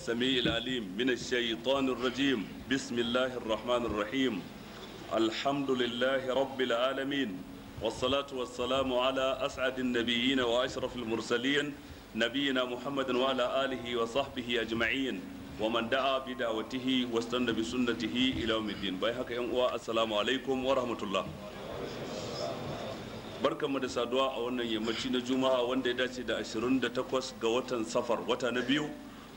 السميع العليم من الشيطان الرجيم. بسم الله الرحمن الرحيم. الحمد لله رب العالمين، والصلاة والسلام على أسعد النبيين وأشرف المرسلين، نبينا محمد وعلى آله وصحبه أجمعين، ومن دعا بدعوته واستنى بسنته إلى يوم الدين. باي haka yan uwa, assalamu alaikum wa rahmatullah. Barkanmu da saduwa a wannan yammaci na Juma'a, wanda ya dace da 28 ga watan Safar, wata na biyu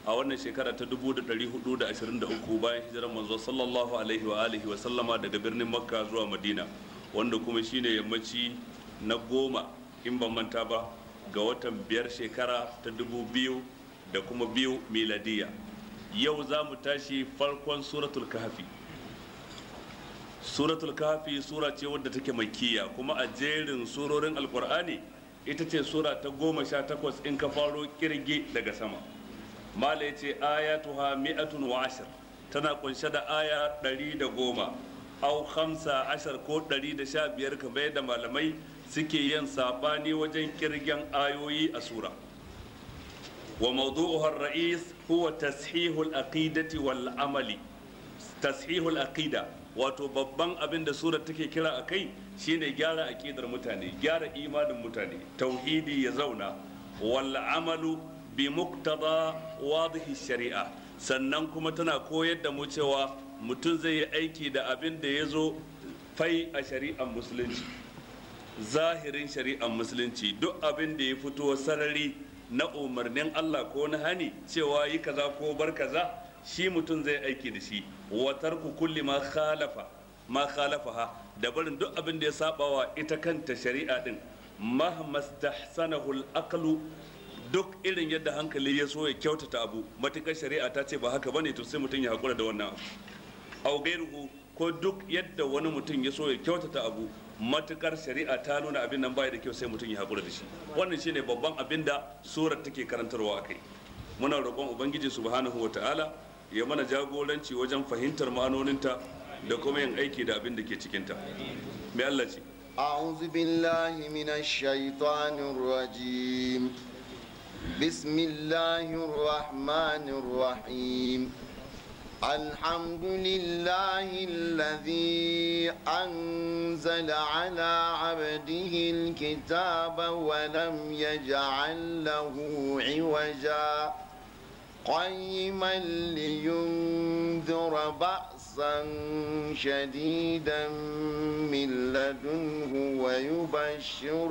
a wannan shekara ta 1423 bayan hijirar manzo sallallahu alaihi wa alihi wa sallama daga birnin Makka zuwa Madina, wanda kuma shine yammaci na 10, in ban manta ba, ga watan 5, shekara ta 2002 miladiya. Yau za mu tashi farkon Suratul Kahfi. Suratul Kahfi sura ce wadda take makkiya, kuma a jerin surorin Alkur'ani ita ce sura ta 18 in ka faro kirge daga sama. Mala ya ce ayatuha 110, tana kunshe da aya 110 au 15 ko 115, kamar yadda malamai suke yin sabani wajen kirgen ayoyi a sura. Wa mawdu'uha ar-ra'is huwa tashihul aqidati wal amali. Tashihul aqida, wato babban abin da surar take kira a kai shine gyara aqidar mutane, gyara imanin mutane, tauhidi ya zauna, wal amalu bi muqtada wadihi shari'a. Sannan kuma tana koyar da mu cewa mutum zai yi aiki da abin da ya zo fai a shari'ar Musulunci, zahirin shari'ar Musulunci. Duk abin da ya fito sarari na umarnin Allah ko na hani, cewa yi kaza ko bar kaza, shi mutum zai aiki da shi. Wa tarku kulli ma khalafa ma khalafaha, da barin duk abin da ya sabawa ita kanta shari'a din, mahma stahsanahu al-aqlu, duk irin yadda hankali ya so ya kyautata abu, matukar shari'a ta ce ba haka bane, to sai mutum ya hakura da wannan abu. Aw gairuhu, ko duk yadda wani mutum ya so ya kyautata abu, matukar shari'a ta nuna abin nan bai da kyau, sai mutum ya hakura da shi. Wannan shine babban abin da surar take karantarwa akai. Muna roƙon Ubangiji subhanahu wataala ya mana jagoranci wajen fahimtar ma'anoninta da kuma yin aiki da abin da ke cikinta. Mai Allah ce? أعوذ بالله من الشيطان الرجيم. بسم الله الرحمن الرحيم. الحمد لله الذي أنزل على عبده الكتاب ولم يجعل له عوجا. قيما لينذر بأسا شديدا من لدنه ويبشر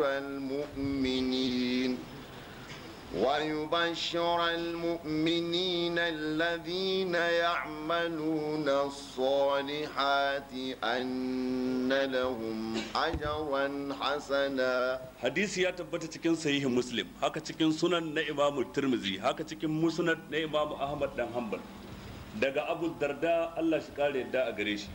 المؤمنين الذين يعملون الصالحات أن لهم أجرا حسنا. Hadisi ya tabbata cikin Sahihin Muslim, haka cikin Sunan na Imamu Tirmizi, haka cikin Musnad na Imamu Ahmad dan Hanbal, daga Abu Darda, Allah shi kare yadda a gare shi.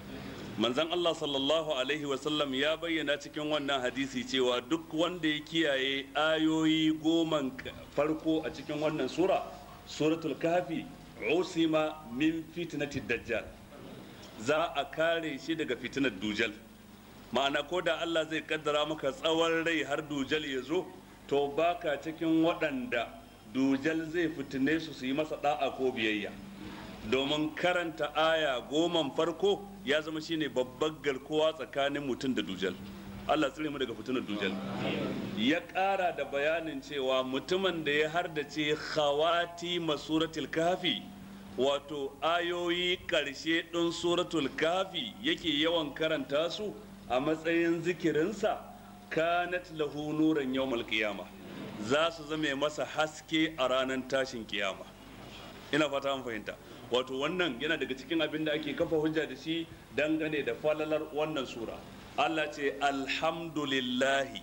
Manzon Allah sallallahu alaihi wasallam ya bayyana cikin wannan hadisi cewa duk wanda ya kiyaye ayoyi 10 farko a cikin wannan sura, Suratul Kahfi, usima min fitnatid dajjal, za a kare shi daga fitinar dujal. Ma'ana, ko da Allah zai kaddara maka tsawon rai har dujal ya zo, to baka cikin waɗanda dujal zai fitine su su yi masa da'a ko biyayya, domin karanta aya 10n farko ya zama shine babbar garkuwa tsakanin mutum da dujal. Allah tsare mu daga fitinar dujal. Ya ƙara da bayanin cewa mutumin da ya hardace khawati Suratul Kahfi, wato ayoyi ƙarshe ɗin Suratul Kahfi, yake yawan karanta su a matsayin zikirinsa, kanat lahu nuran yawmal qiyama, za su zame masa haske a ranar tashin kiyama. Ina fata an fahimta. Wato wannan yana daga cikin abin da ake kafa hujja da shi dangane da falalar wannan sura. Allah ce: alhamdulillahi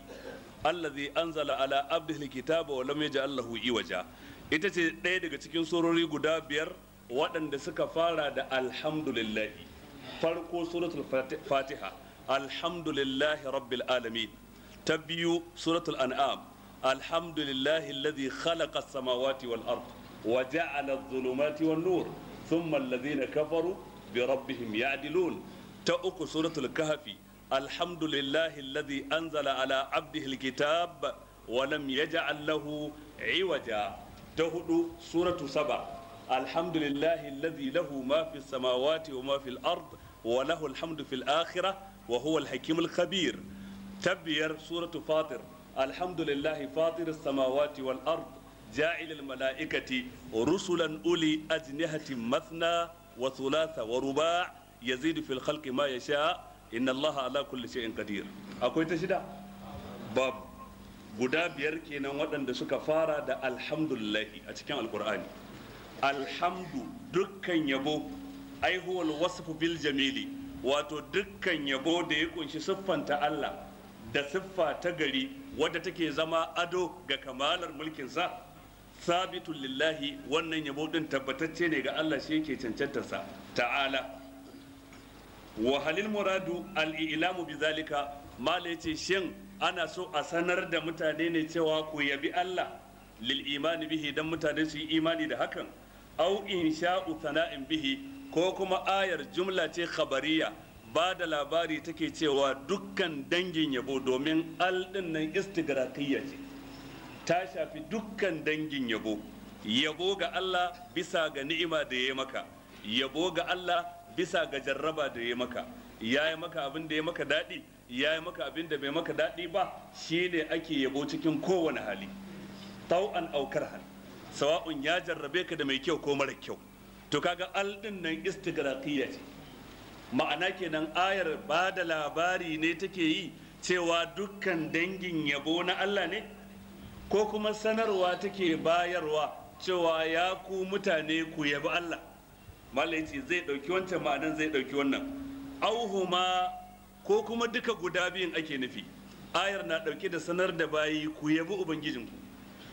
allazi anzala ala abdihi alkitaba wa lam yaj'al lahu iwaja. Ita ce ɗaya daga cikin surori guda biyar waɗanda suka fara da alhamdulillahi. Farko Suratul Fatiha, alhamdulillahi rabbil alamin. Ta biyu Suratul An'am, alhamdulillahi alladhi khalaqa as-samawati wal ard wa ja'ala adh-dhulumati wan nur thumma alladhina kafaru bi rabbihim ya'dilun. Ta uku Suratul Kahfi, alhamdulillahi alladhi anzala ala abdihi alkitab wa lam yaj'al lahu iwaja. Ta hudu Suratu Saba. Alhamdulillahi alladhi lahu ma fi samawati wa ma fil ard wa lahu alhamdu fil akhirah wa huwa al-hakim al-khabir. Ta biyar, suratu Fatir: Alhamdulillahi fatir samawati wal ard ja'il al-mala'ikati rusulan uli ajnihatin mathna wa thulatha wa ruba' yazidu fil khalqi ma yasha inna Allaha ala kulli shay'in qadir. Akwai ta shida? Babu. Guda biyar kenan waɗanda suka fara da alhamdulillahi a cikin Alkur'ani. Alhamdu, dukkan yabo, ai huwal wasfu bil jamili, wato dukkan yabo da ya kunshi siffanta Allah da siffa ta gari wadda take zama ado ga kamalar mulkinsa, sabitun lillahi, wannan yabo din tabbatacce ne ga Allah, shi yake cancantarsa ta'ala. Wa halil muradu al-i'lamu bizalika? Mala yace, shin ana so a sanar da mutane ne cewa ku yabi Allah lil imani bihi, dan mutane su yi imani da hakan, au insha'u thana'in bihi, ko kuma ayar jumla ce khabariya, ba da labari take cewa dukkan dangin yabo, domin al din nan istigraqiyya ce, ta shafi dukkan dangin yabo: yabo ga Allah bisa ga ni'ima da ya maka, yabo ga Allah bisa ga jarraba da ya maka, ya yi maka abin da ya maka daɗi, ya yi maka abin da bai maka daɗi ba, shine ake yabo cikin kowane hali, tau'an aw karhan, sawa'un ya jarrabe ka da mai kyau ko mara kyau. To kaga al din nan istigraqiyya ce, ma'ana kenan ayar ba da labari ne take yi cewa dukkan dangin yabo na Allah ne, ko kuma sanarwa take bayarwa cewa ya ku mutane, ku yabi Allah. Malai ce zai ɗauki wancan ma'anan, zai ɗauki wannan, auhuma, ko kuma duka guda biyun ake nufi. Ayar na ɗauke da sanar da bayi ku yabi ubangijinku,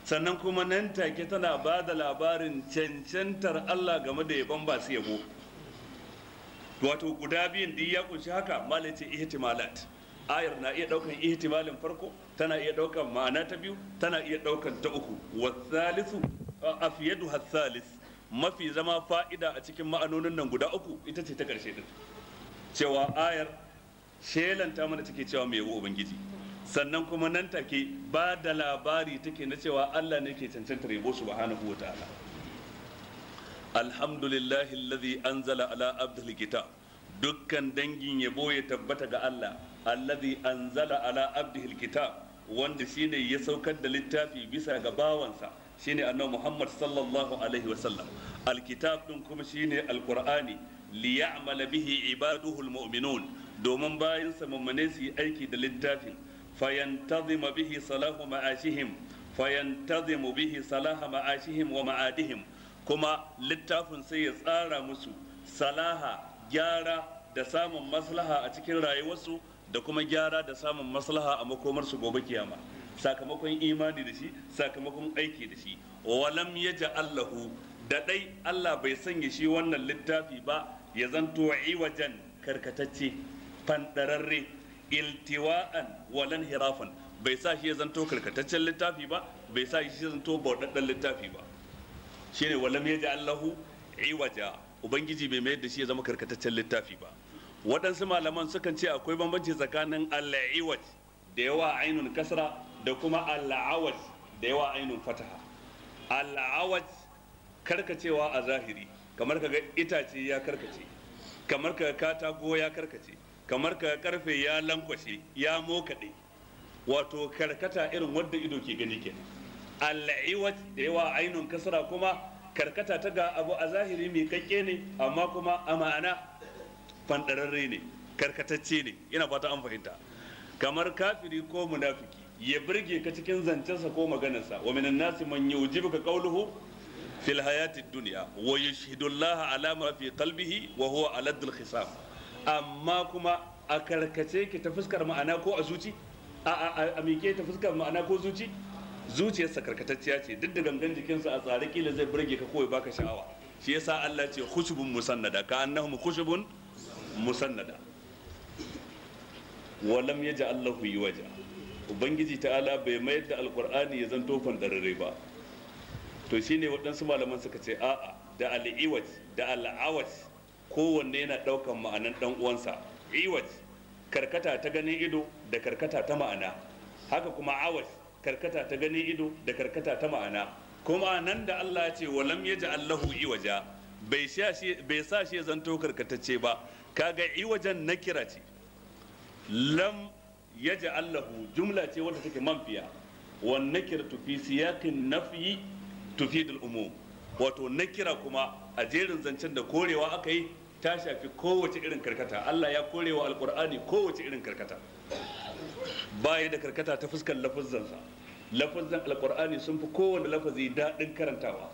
sannan kuma nan take tana ba da labarin cancantar Allah game da yabon ba su yabo. Wato guda biyun duk ya kunshi haka. Malai ce ihtimalat, ayar na iya daukan ihtimalin farko, tana iya daukan ma'ana ta biyu, tana iya daukan ta uku. Wasalisu afyadu hasalis, mafi zama fa'ida a cikin ma'anonin nan guda uku ita ce ta karshe din, cewa ayar shelanta mana take cewa mai yabo ubangiji, sannan kuma nan take ba da labari take na cewa Allah ne ke cancantar yabo subhanahu wa ta'ala. Alhamdulillahi alladhi anzala ala abdil kitab, dukkan dangin yabo ya tabbata ga Allah, alladhi anzala ala abdihi kitab, wanda shine ya saukar da littafi bisa ga bawansa, shine annabi Muhammad sallallahu alaihi wasallam. Alkitab din kuma shine Alqur'ani. Liya'mala bihi ibaduhu almu'minun, domin bayansa mummune su yi aiki da littafin. Fayantazima bihi salahu ma'ashihim, fayantazimu bihi salaha ma'ashihim wa ma'adihim, kuma littafin sai ya tsara musu salaha, gyara da samun maslaha a cikin rayuwarsu, da kuma gyara da samun maslaha a makomarsu gobe kiyama, sakamakon imani da shi, sakamakon aiki da shi. Walam yaj'al da dai Allah bai sanya shi wannan littafi ba ya zanto iwajan, karkatacce, fandararre, iltiwa'an walan hirafan, bai sa shi ya zanto karkataccen littafi ba, bai sa shi ya zanto bauɗaɗɗen littafi ba. Shine walam yaj'al lahu iwaja, ubangiji bai mayar da shi ya zama karkataccen littafi ba. Waɗansu malaman sukan ce akwai bambanci tsakanin al-iwaj da yawa ainun kasra da kuma al-awaj da yawa ainun fataha. Al-awaj karkacewa a zahiri, kamar kaga itace ya karkace, kamar kaga katako ya karkace, kamar kaga karfe ya lankwashe, ya mokaɗe, wato karkata irin wadda ido ke gani kenan. Al-iwaj da yawa ainun kasra kuma karkata ta ga abu a zahiri mai kakke ne, amma kuma a ma'ana fandararre ne, karkatacce ne. Ina fata an fahimta. Kamar kafiri ko munafiki ya burge ka cikin zancensa ko maganarsa. Wa minan nasi man yujibuka qawluhu fil hayati dunya wa yushhidu Allah ala ma fi qalbihi wa huwa aladul khisam. Amma kuma a karkace ki ta fuskar ma'ana ko a zuci, a mike ta fuskar ma'ana ko zuci, zuciyarsa karkatacciya ce, duk da gangan jikinsa a tsare kila zai burge ka ko ya baka sha'awa. Shi yasa Allah ce khushubun musannada, ka annahum khushubun musannada. Walam yaj'al lahu iwaja, ubangiji ta'ala bai mayar da Alqur'ani ya zanto fandararre ba. To shine waɗansu malaman suka ce a'a, da al-iwaj da al-awaj kowanne yana ɗaukan ma'anan ɗan uwansa. Iwaj karkata ta ganin ido da karkata ta ma'ana, haka kuma awaj karkata ta ganin ido da karkata ta ma'ana. Kuma nan da Allah ya ce walam yaj'al lahu iwaja, bai sa shi zanto karkatacce ba. Kaga iwajan nakira ce, lam yaj'al lahu jumla ce wadda take manfiya, wan nakiratu fi siyaqin nafyi tufidul umum. Wato nakira kuma a jerin zancen da korewa aka yi ta shafi kowace irin karkata. Allah ya korewa alqur'ani kowace irin karkata. Baya da karkata ta fuskar lafuzzansa. Lafuzzan alqur'ani sun fi kowane lafazi daɗin karantawa.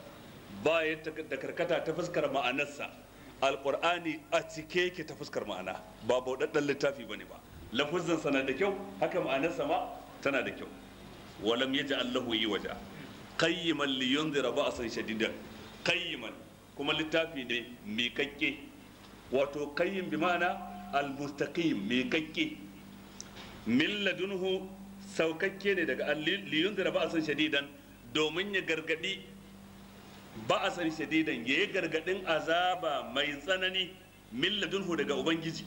Baya da karkata ta fuskar ma'anarsa. Alqur'ani a cike yake ta fuskar ma'ana, ba bauɗaɗɗen littafi bane ba. Lafuzzansa na da kyau, haka ma'anarsa ma tana da kyau. Walam yaj'al lahu iwaja qayyiman liyunzira ba'san shadidan. Qayyiman kuma littafi ne miƙaƙƙe, wato qayyim bi ma'ana al-mustaqim, miƙaƙƙe. Min ladunhu saukakke ne daga liyunzira ba'san shadidan, domin ya gargadi ba'san shadidan, yayi gargadin azaba mai tsanani min ladunhu daga ubangiji.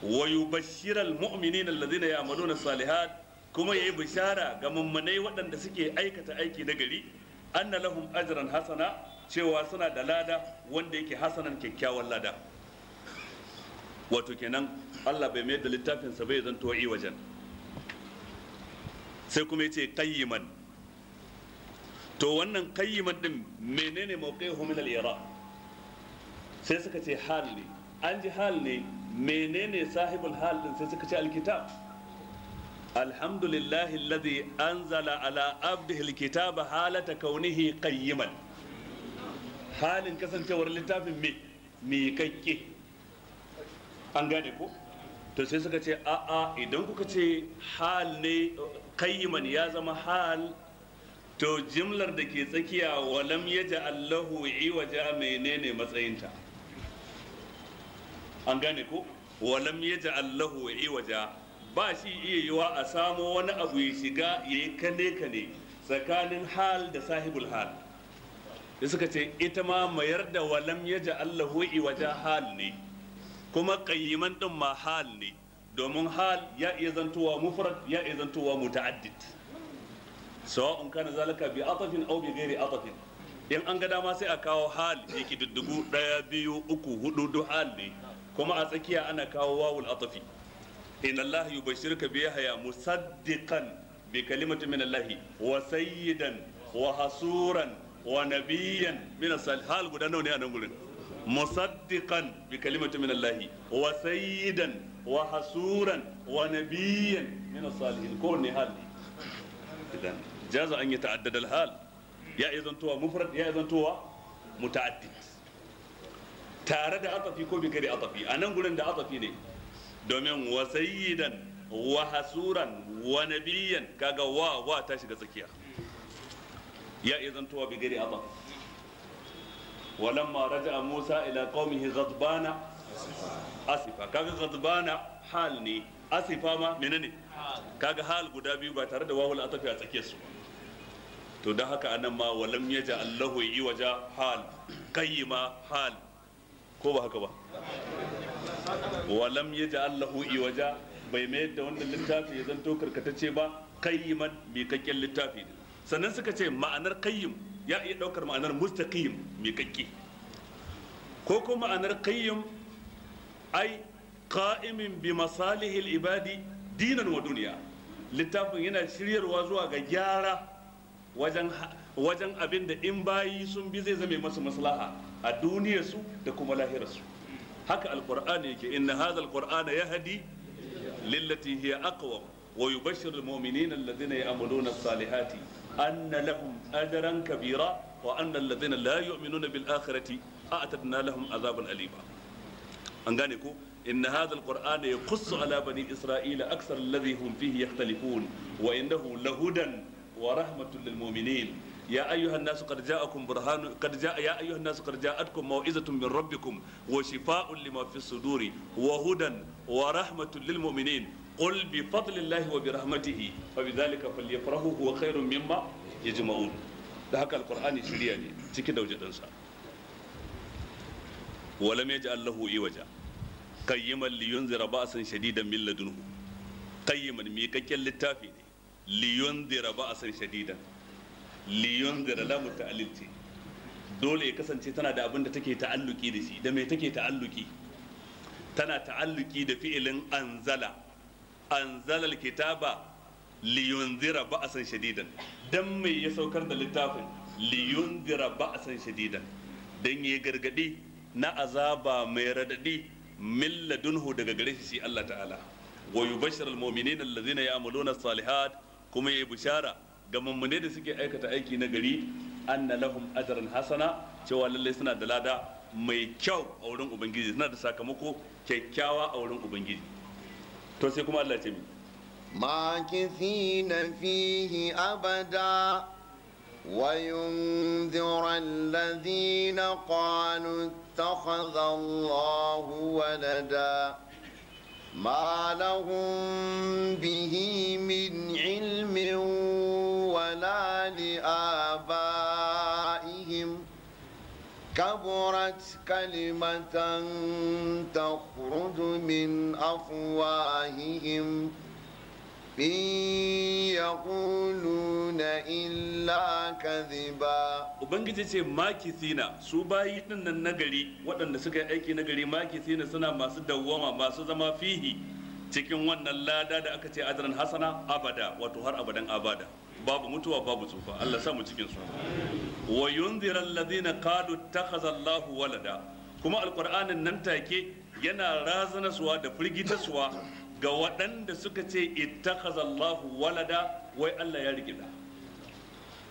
Wa yubashshiral mu'minina alladhina ya'maluna salihat, kuma yayi bishara ga mummunai waɗanda suke aikata aiki na gari, anna lahum ajran hasana, cewa suna da lada wanda yake hasanan, kyakkyawan lada. Wato kenan Allah bai mayar da littafin sa bai zanto i wajen. Sai kuma yace qayyiman. To wannan qayyiman din menene mawqi'uhu min al-i'rab? Sai suka ce hal ne. An ji hal ne, menene sahibul hal din? Sai suka ce alkitab. Alhamdulillahi alladhi anzala ala abdihi alkitaba halata kaunihi qayyiman. Halin kasancewar littafin me miƙaƙƙe. An gane ko? To sai suka ce a'a, idan kuka ce hal ne qayyiman ya zama hal, to jimlar da ke tsakiya walam yaj'al lahu iwaja menene matsayinta? An gane ko? Walam yaj'al lahu iwaja, ba shi iya yiwa a samo wani abu ya shiga ya yi kane kane tsakanin hal da sahibul hal. Da suka ce ita ma mayar da walam yaj'al lahu iwaja hal ne, kuma qayyiman din ma hal ne, domin hal ya iya zantowa mufrad, ya iya zantowa muta'addid, sawa'un kana zalika bi atafin aw bi ghairi atafin. In an ga dama sai a kawo hal ya kididdigu 1 2 3 4 duk hal ne, kuma a tsakiya ana kawo wawul atafi. Inna Allah yubashshiruka bi Yahya musaddiqan bi kalimatin min Allah wa sayyidan wa hasuran wa nabiyyan min as-salihin. Hal guda nawa ne a nan gurin? Musaddiqan bi kalimatin min Allah wa sayyidan wa hasuran wa nabiyyan min as-salihin. Ko ne hal ne? Idan jaza an yata'addad al-hal, ya izantuwa mufrad, ya izantuwa muta'addid, tare da atafi ko bi gari atafi. A nan gurin da atafi ne, domin wa sayyidan wa hasuran wa nabiyyan, kaga wa ta shiga tsakiya, ya izantuwa bi gari ataf. Walamma raja'a Musa ila qaumihi ghadbana asifa, kaga ghadbana hal ne, asifa ma menene? Kaga hal guda biyu ba tare da wawul atafi a tsakiyar su. To don haka anan ma walam yaj'al lahu iwaja hal, qayyima hal, ko ba haka ba? Walam yaj'al lahu iwaja, bai mayar da wannan littafi ya zanto karkatacce ba, qayyiman miƙaƙƙen littafi ne. Sannan suka ce ma'anar qayyim ya iya ɗaukar ma'anar mustaqim, miƙaƙƙe, ko kuma ma'anar qayyim ai qa'imin bi masalihil ibadi dinan wa duniya. Littafin yana shiryarwa zuwa ga gyara wajen abin da in bayi sun bi zai zame masu maslaha a duniyarsu da kuma lahirarsu. Haka alqur'ani yake, inna hadha alqur'ana yahdi lillati hiya aqwam wa yubashshiru almu'minina alladhina ya'maluna as-salihati anna lahum ajran kabira wa anna alladhina la yu'minuna bil akhirati a'tadna lahum azaban alima. An gane ko? Inna hadha alqur'ana yaqussu ala bani isra'ila akthar alladhi hum fihi yakhtalifun wa innahu lahudan wa rahmatun lil mu'minin. يا أيها الناس قد جاءكم برهان قد جاء يا أيها الناس قد جاءتكم موعظة من ربكم وشفاء لما في الصدور وهدى ورحمة للمؤمنين قل بفضل الله وبرحمته فبذلك فليفرحوا هو خير مما يجمعون. Da haka alqur'ani shiriya ne cikin daujadansa. Walam yaj'al lahu iwaja qayyiman liyunzira ba'san shadidan min ladunhu. Qayyiman miƙaƙƙen littafi ne, liyunzira ba'san shadidan, Liyunzira lamu ta'lil ce, dole ya kasance tana da abin da take ta'alluki da shi. Da me take ta'alluki? Tana ta'alluki da fi'ilin anzala. Anzala alkitaba liyunzira ba'san shadidan. Dan me ya saukar da littafin? Liyunzira ba'san shadidan, dan ya gargadi na azaba mai radadi min ladunhu, daga gare shi Allah ta'ala. Wa yubashshir almu'minina alladhina ya'maluna as-salihat, kuma ya bishara ga mummune da suke aikata aiki na gari, anna lahum ajran hasana, cewa lallai suna da lada mai kyau a wurin ubangiji, suna da sakamako kyakkyawa a wurin ubangiji. To sai kuma Allah ya ce mi ماكثين فيه أبدا وينذر الذين قالوا اتخذ الله ولدا ما لهم به من علم ولا لآبائهم كبرت كلمة تخرج من أفواههم إن يقولون إلا كذبا. Ubangiji ce makisina, su bayi din nan nagari waɗanda suka yi aiki nagari, makisina suna masu dawwama, masu zama, fihi, cikin wannan lada da aka ce ajran hasana, abada, wato har abadan abada, babu mutuwa babu tsufa. Allah sa mu cikin su. Wa yunzira alladhina qalu ittakhadha Allahu walada, kuma alqur'anin nan take yana razanaswa da firgitaswa ga waɗanda suka ce ittakhadha Allahu walada, wai Allah ya rike da.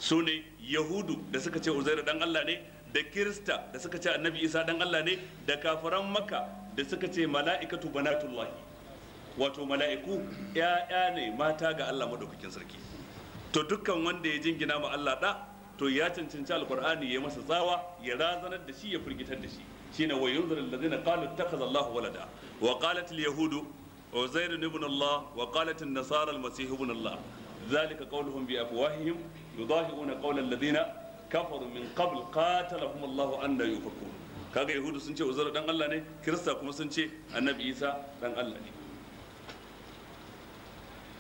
Su ne Yahudu da suka ce Uzairu dan Allah ne, da Kirista da suka ce Annabi Isa dan Allah ne, da kafiran Makka da suka ce mala'ikatu banatullahi, wato mala'iku ya'ya ne mata ga Allah madaukakin sarki. To dukkan wanda ya jingina ma Allah da, to ya cancanci alqur'ani ya masa tsawa, ya razanar da shi, ya firgitar da shi. Shine wa yunzir alladhina qalu ittakhadha Allahu walada. Wa qalat al-yahudu Uzair ibn Allah wa qalat an-nasara al-masih ibn Allah ذلك قولهم بأفواههم يضاهئون قول الذين كفروا من قبل قاتلهم الله أن يؤفكون. Kaga yahudu sun ce Uzair dan Allah ne, Kirista kuma sun ce Annabi Isa dan Allah ne.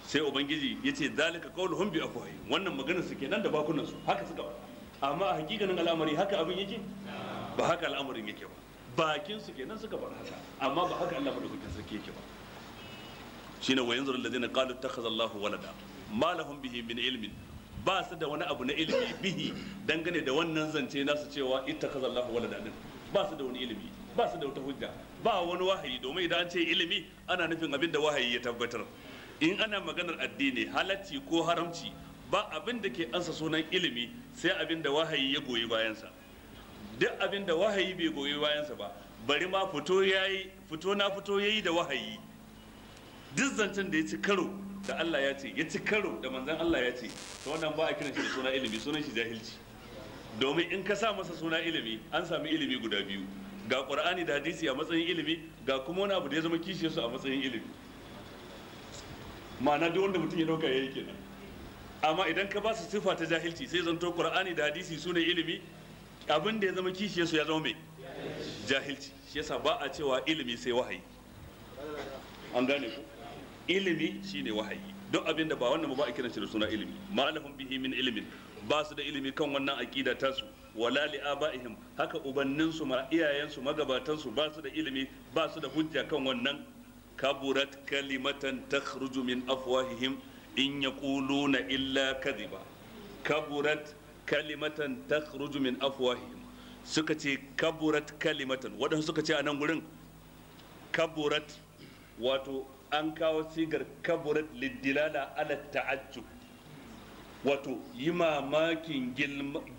Sai ubangiji ya ce zalika qauluhum bi afwahihim, wannan maganar su kenan da bakunan su, haka suka faɗa. Amma a hakikanin al'amari haka abin yake? Ba haka al'amarin yake ba. Bakin su kenan suka faɗa haka, amma ba haka Allah madaukakin sarki yake ba. Shine wa yanzuru alladhina qalu ittakhadha Allahu walada ma lahum bihi min ilmin, ba su da wani abu na ilimi, bihi, dangane da wannan zance nasu cewa ittakhadha Allahu walada din. Ba su da wani ilimi, ba su da wata hujja, ba wani wahayi. Domin idan an ce ilimi ana nufin abin da wahayi ya tabbatar. In ana maganar addini, halacci ko haramci, ba abin da ke ansa sunan ilimi sai abin da wahayi ya goyi bayansa. Duk abin da wahayi bai goyi bayansa ba, bari ma fito yayi fito na fito yayi da wahayi, duk zancen da ya ci karo da Allah ya ce, ya ci karo da manzon Allah ya ce, to wannan ba a kiran shi da suna ilimi, sunan shi jahilci. Domin in ka sa masa suna ilimi, an sami ilimi guda biyu: ga Qur'ani da hadisi a matsayin ilimi, ga kuma wani abu da ya zama kishiyarsu a matsayin ilimi. Ma'ana duk wanda mutum ya dauka yayi kenan. Amma idan ka ba su sifa ta jahilci, sai zanto Qur'ani da hadisi su ne ilimi, abin da ya zama kishiyarsu ya zama mai jahilci. Shi yasa ba a cewa ilimi sai wahayi. An gane ku? Ilimi shine wahayi. Duk abin da ba wannan ba a kiran shi da suna ilimi. Ma lahum bihi min ilmin, ba su da ilimi kan wannan aqida tasu. Wala li abaihim, haka ubannin su ma, iyayen su, magabatan su, ba su da ilimi, ba su da hujja kan wannan. Kaburat kalimatan takhruju min afwahihim in yaquluna illa kadhiba. Kaburat kalimatan takhruju min afwahihim, suka ce kaburat kalimatan. Waɗansu suka ce a nan gurin kaburat, wato an kawo sigar kaburat liddilala ala ta'ajjub, wato yi mamakin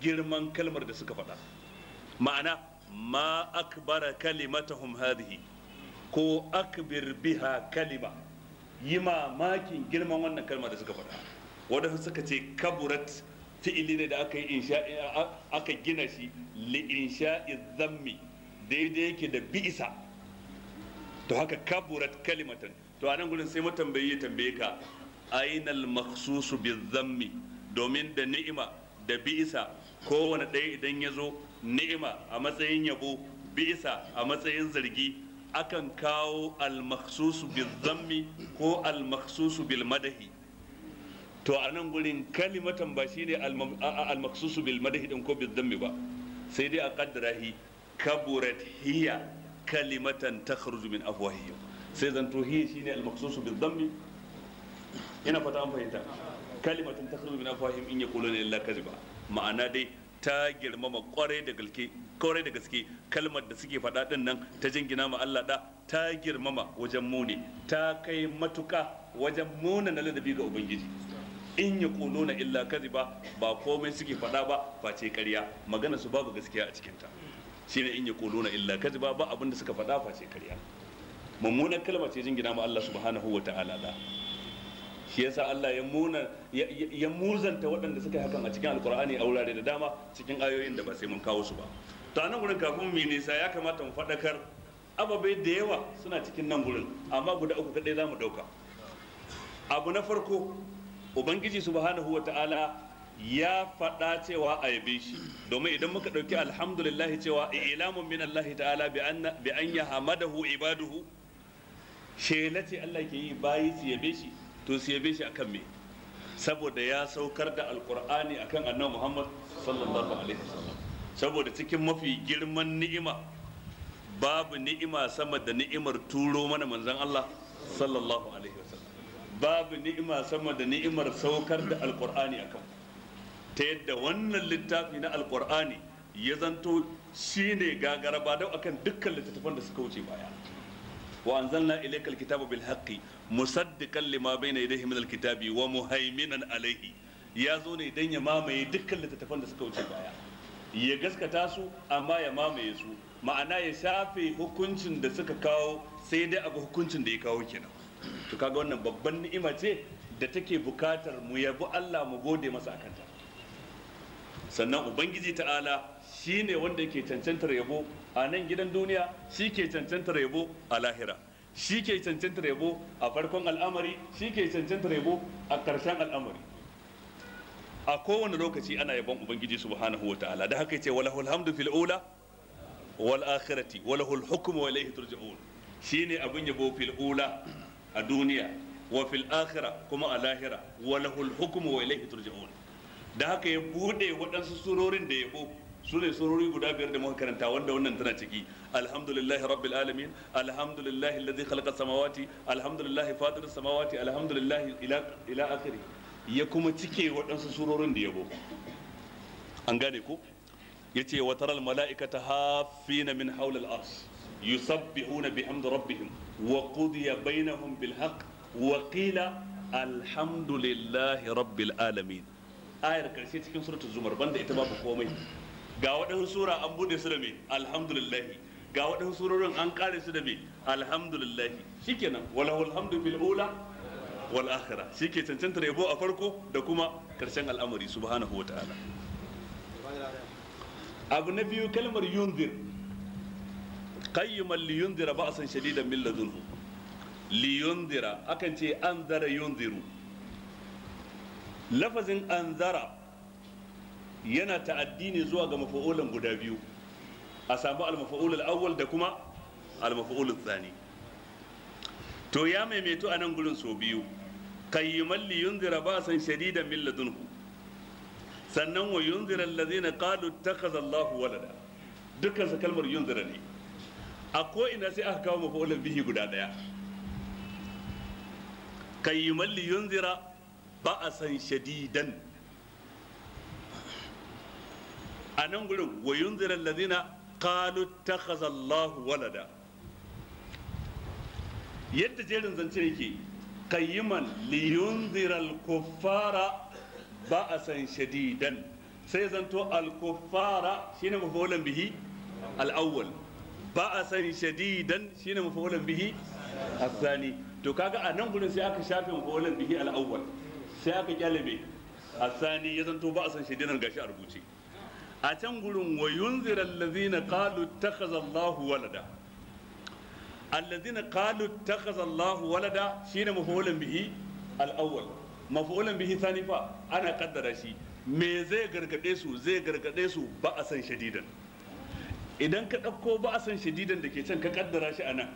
girman kalmar da suka faɗa. Ma'ana ma akbara kalimatahum hadhihi, ko akbir biha kalima, yi mamakin girman wannan kalma da suka faɗa. Waɗansu suka ce kaburat fi'ili ne da aka yi insha, aka gina shi li insha'i dhammi, daidai yake da bi'isa. To haka kaburat kalimatan. To anan gurin sai matambayi ya tambaye ka ainal makhsusu bizammi, domin da ni'ima da bi'isa kowane ɗaya idan ya zo, ni'ima a matsayin yabo, bi'isa a matsayin zargi, akan kawo al-makhsusu bizammi ko al-makhsusu bil madahi. To a nan gurin kalimatan ba shine al-maqsusu bil madhi din ko bil dhammi ba, sai dai a kaddara hi kaburat hiya kalimatan takhruju min afwahihim, sai zanto hiya shine al-maqsusu bil dhammi. Ina fata an fahimta. Kalimatan takhruju min afwahihim in yaquluna illa kadhiba, ma'ana dai ta girmama kwarai da gaske, kwarai da gaske kalmar da suke faɗa din nan ta jingina ma Allah da ta girmama wajen muni, ta kai matuka wajen muna na ladabi ga ubangiji. In yaquluna illa kadhiba, ba komai suke faɗa ba face ƙarya, magana su babu gaskiya a cikinta. Shine in yaquluna illa kadhiba, ba abin da suka faɗa face ƙarya. Mummunar kalma ce jingina ma Allah subhanahu wa ta'ala da. Shi yasa Allah ya muna ya muzanta waɗanda suka yi hakan a cikin alkur'ani a wurare da dama cikin ayoyin da ba sai mun kawo su ba. To a nan gurin kafin mu nisa ya kamata mu faɗakar ababai da yawa suna cikin nan gurin, amma guda uku kaɗai za mu ɗauka. Abu na farko, ubangiji subhanahu wa ta'ala ya faɗa cewa a yabe shi, domin idan muka ɗauki alhamdulillahi cewa ilamun min Allah ta'ala bi an yahmadahu ibaduhu, shela ce Allah ke yi bayi su yabe shi. To su yabe shi akan me? Saboda ya saukar da alkur'ani akan annabi Muhammad sallallahu alaihi wasallam. Saboda cikin mafi girman ni'ima babu ni'ima sama da ni'imar turo mana manzon Allah sallallahu alaihi wasallam, babu ni'ima sama da ni'imar saukar da alkur'ani akan, ta yadda wannan littafi na alkur'ani ya zanto shine gagara ba dau akan dukkan littattafan da suka wuce baya. Wa anzalna ilayka alkitaba bil haqqi musaddiqan lima bayna yadayhi min alkitabi wa muhaiminan alayhi. Ya zo ne dan ya mamaye dukkan littattafan da suka wuce baya, ya gaskata su amma ya mamaye su, ma'ana ya shafe hukuncin da suka kawo sai dai abu hukuncin da ya kawo kenan. To kaga wannan babban ni'ima ce da take bukatar mu yabi Allah mu gode masa akan ta. Sannan ubangiji ta'ala shine wanda yake cancantar yabo a nan gidan duniya, shi ke cancantar yabo a lahira, shi ke cancantar yabo a farkon al'amari, shi ke cancantar yabo a ƙarshen al'amari. A kowane lokaci ana yabon ubangiji subhanahu wa ta'ala. Da haka yace walahul hamdu fil ula wal akhirati walahul hukmu wa ilayhi turja'un. Shine abin yabo fil ula a duniya, wa fil akhirah kuma a lahira, walahul hukmu wa ilayhi turja'un. Da haka ya bude waɗansu surorin da yabo, su ne surori guda biyar da muka karanta wanda wannan tana ciki. Alhamdulillahi rabbil alamin, alhamdulillahi alladhi khalaqa samawati, alhamdulillahi fatir samawati, alhamdulillahi ila akhiri. Ya kuma cike waɗansu surorin da yabo. An gane ko? Yace wa taral mala'ikata hafina min hawla al-arsh yusabbihuna bihamdi rabbihim wa qudiya bainahum bil haqq wa qila alhamdulillahi rabbil alamin. Ayar karshe cikin suratul zumar, banda ita babu komai. Ga waɗansu sura an bude su da me? Alhamdulillahi. Ga waɗansu surorin an kare su da me? Alhamdulillahi. Shikenan, walahul hamdu fil ula wal akhirah. Shike cancantar yabo a farko da kuma karshen al'amari subhanahu wa ta'ala. Abu na biyu, kalmar yunzir. Qayyiman li yunzira ba'san shadidan min ladunhu. Li yunzira akan ce anzara yunziru. Lafazin anzara yana ta'addi ne zuwa ga mafa'ulan guda biyu, a samu al-mafa'ul al-awwal da kuma al-mafa'ul al-thani. To ya maimaito a nan gurin so biyu, qayyiman li yunzira ba'san shadidan min ladunhu, sannan wa yunzira allazina qalu ittakhadha Allahu walada. Dukkan su kalmar yunzira ne. A ko ina sai aka kawo mafa'ulan bihi guda daya. Qayyiman li yunzira ba'san shadidan. A nan gurin wa yunzira allazina qalu ittakhadha Allahu walada. Yadda jerin zance yake, qayyiman li yunzira al-kuffara ba'san shadidan, sai zanto al-kuffara shine maf'ulan bihi al-awwal, ba'san shadidan shine maf'ulan bihi al-thani. To kaga a nan gurin sai aka shafe maf'ulan bihi al-awwal, sai aka kyale me al-thani, ya zanto ba'san shadidan gashi a rubuce. A can gurin wa yunzira allazina qalu ittakhadha Allahu walada. Allazina qalu ittakhadha Allahu walada shine maf'ulan bihi al-awwal, maf'ulan bihi thani fa ana kaddara shi. Me zai gargade su? Zai gargade su ba'asan shadidan. Idan ka dauko ba'asan shadidan da ke can ka kaddara shi anan,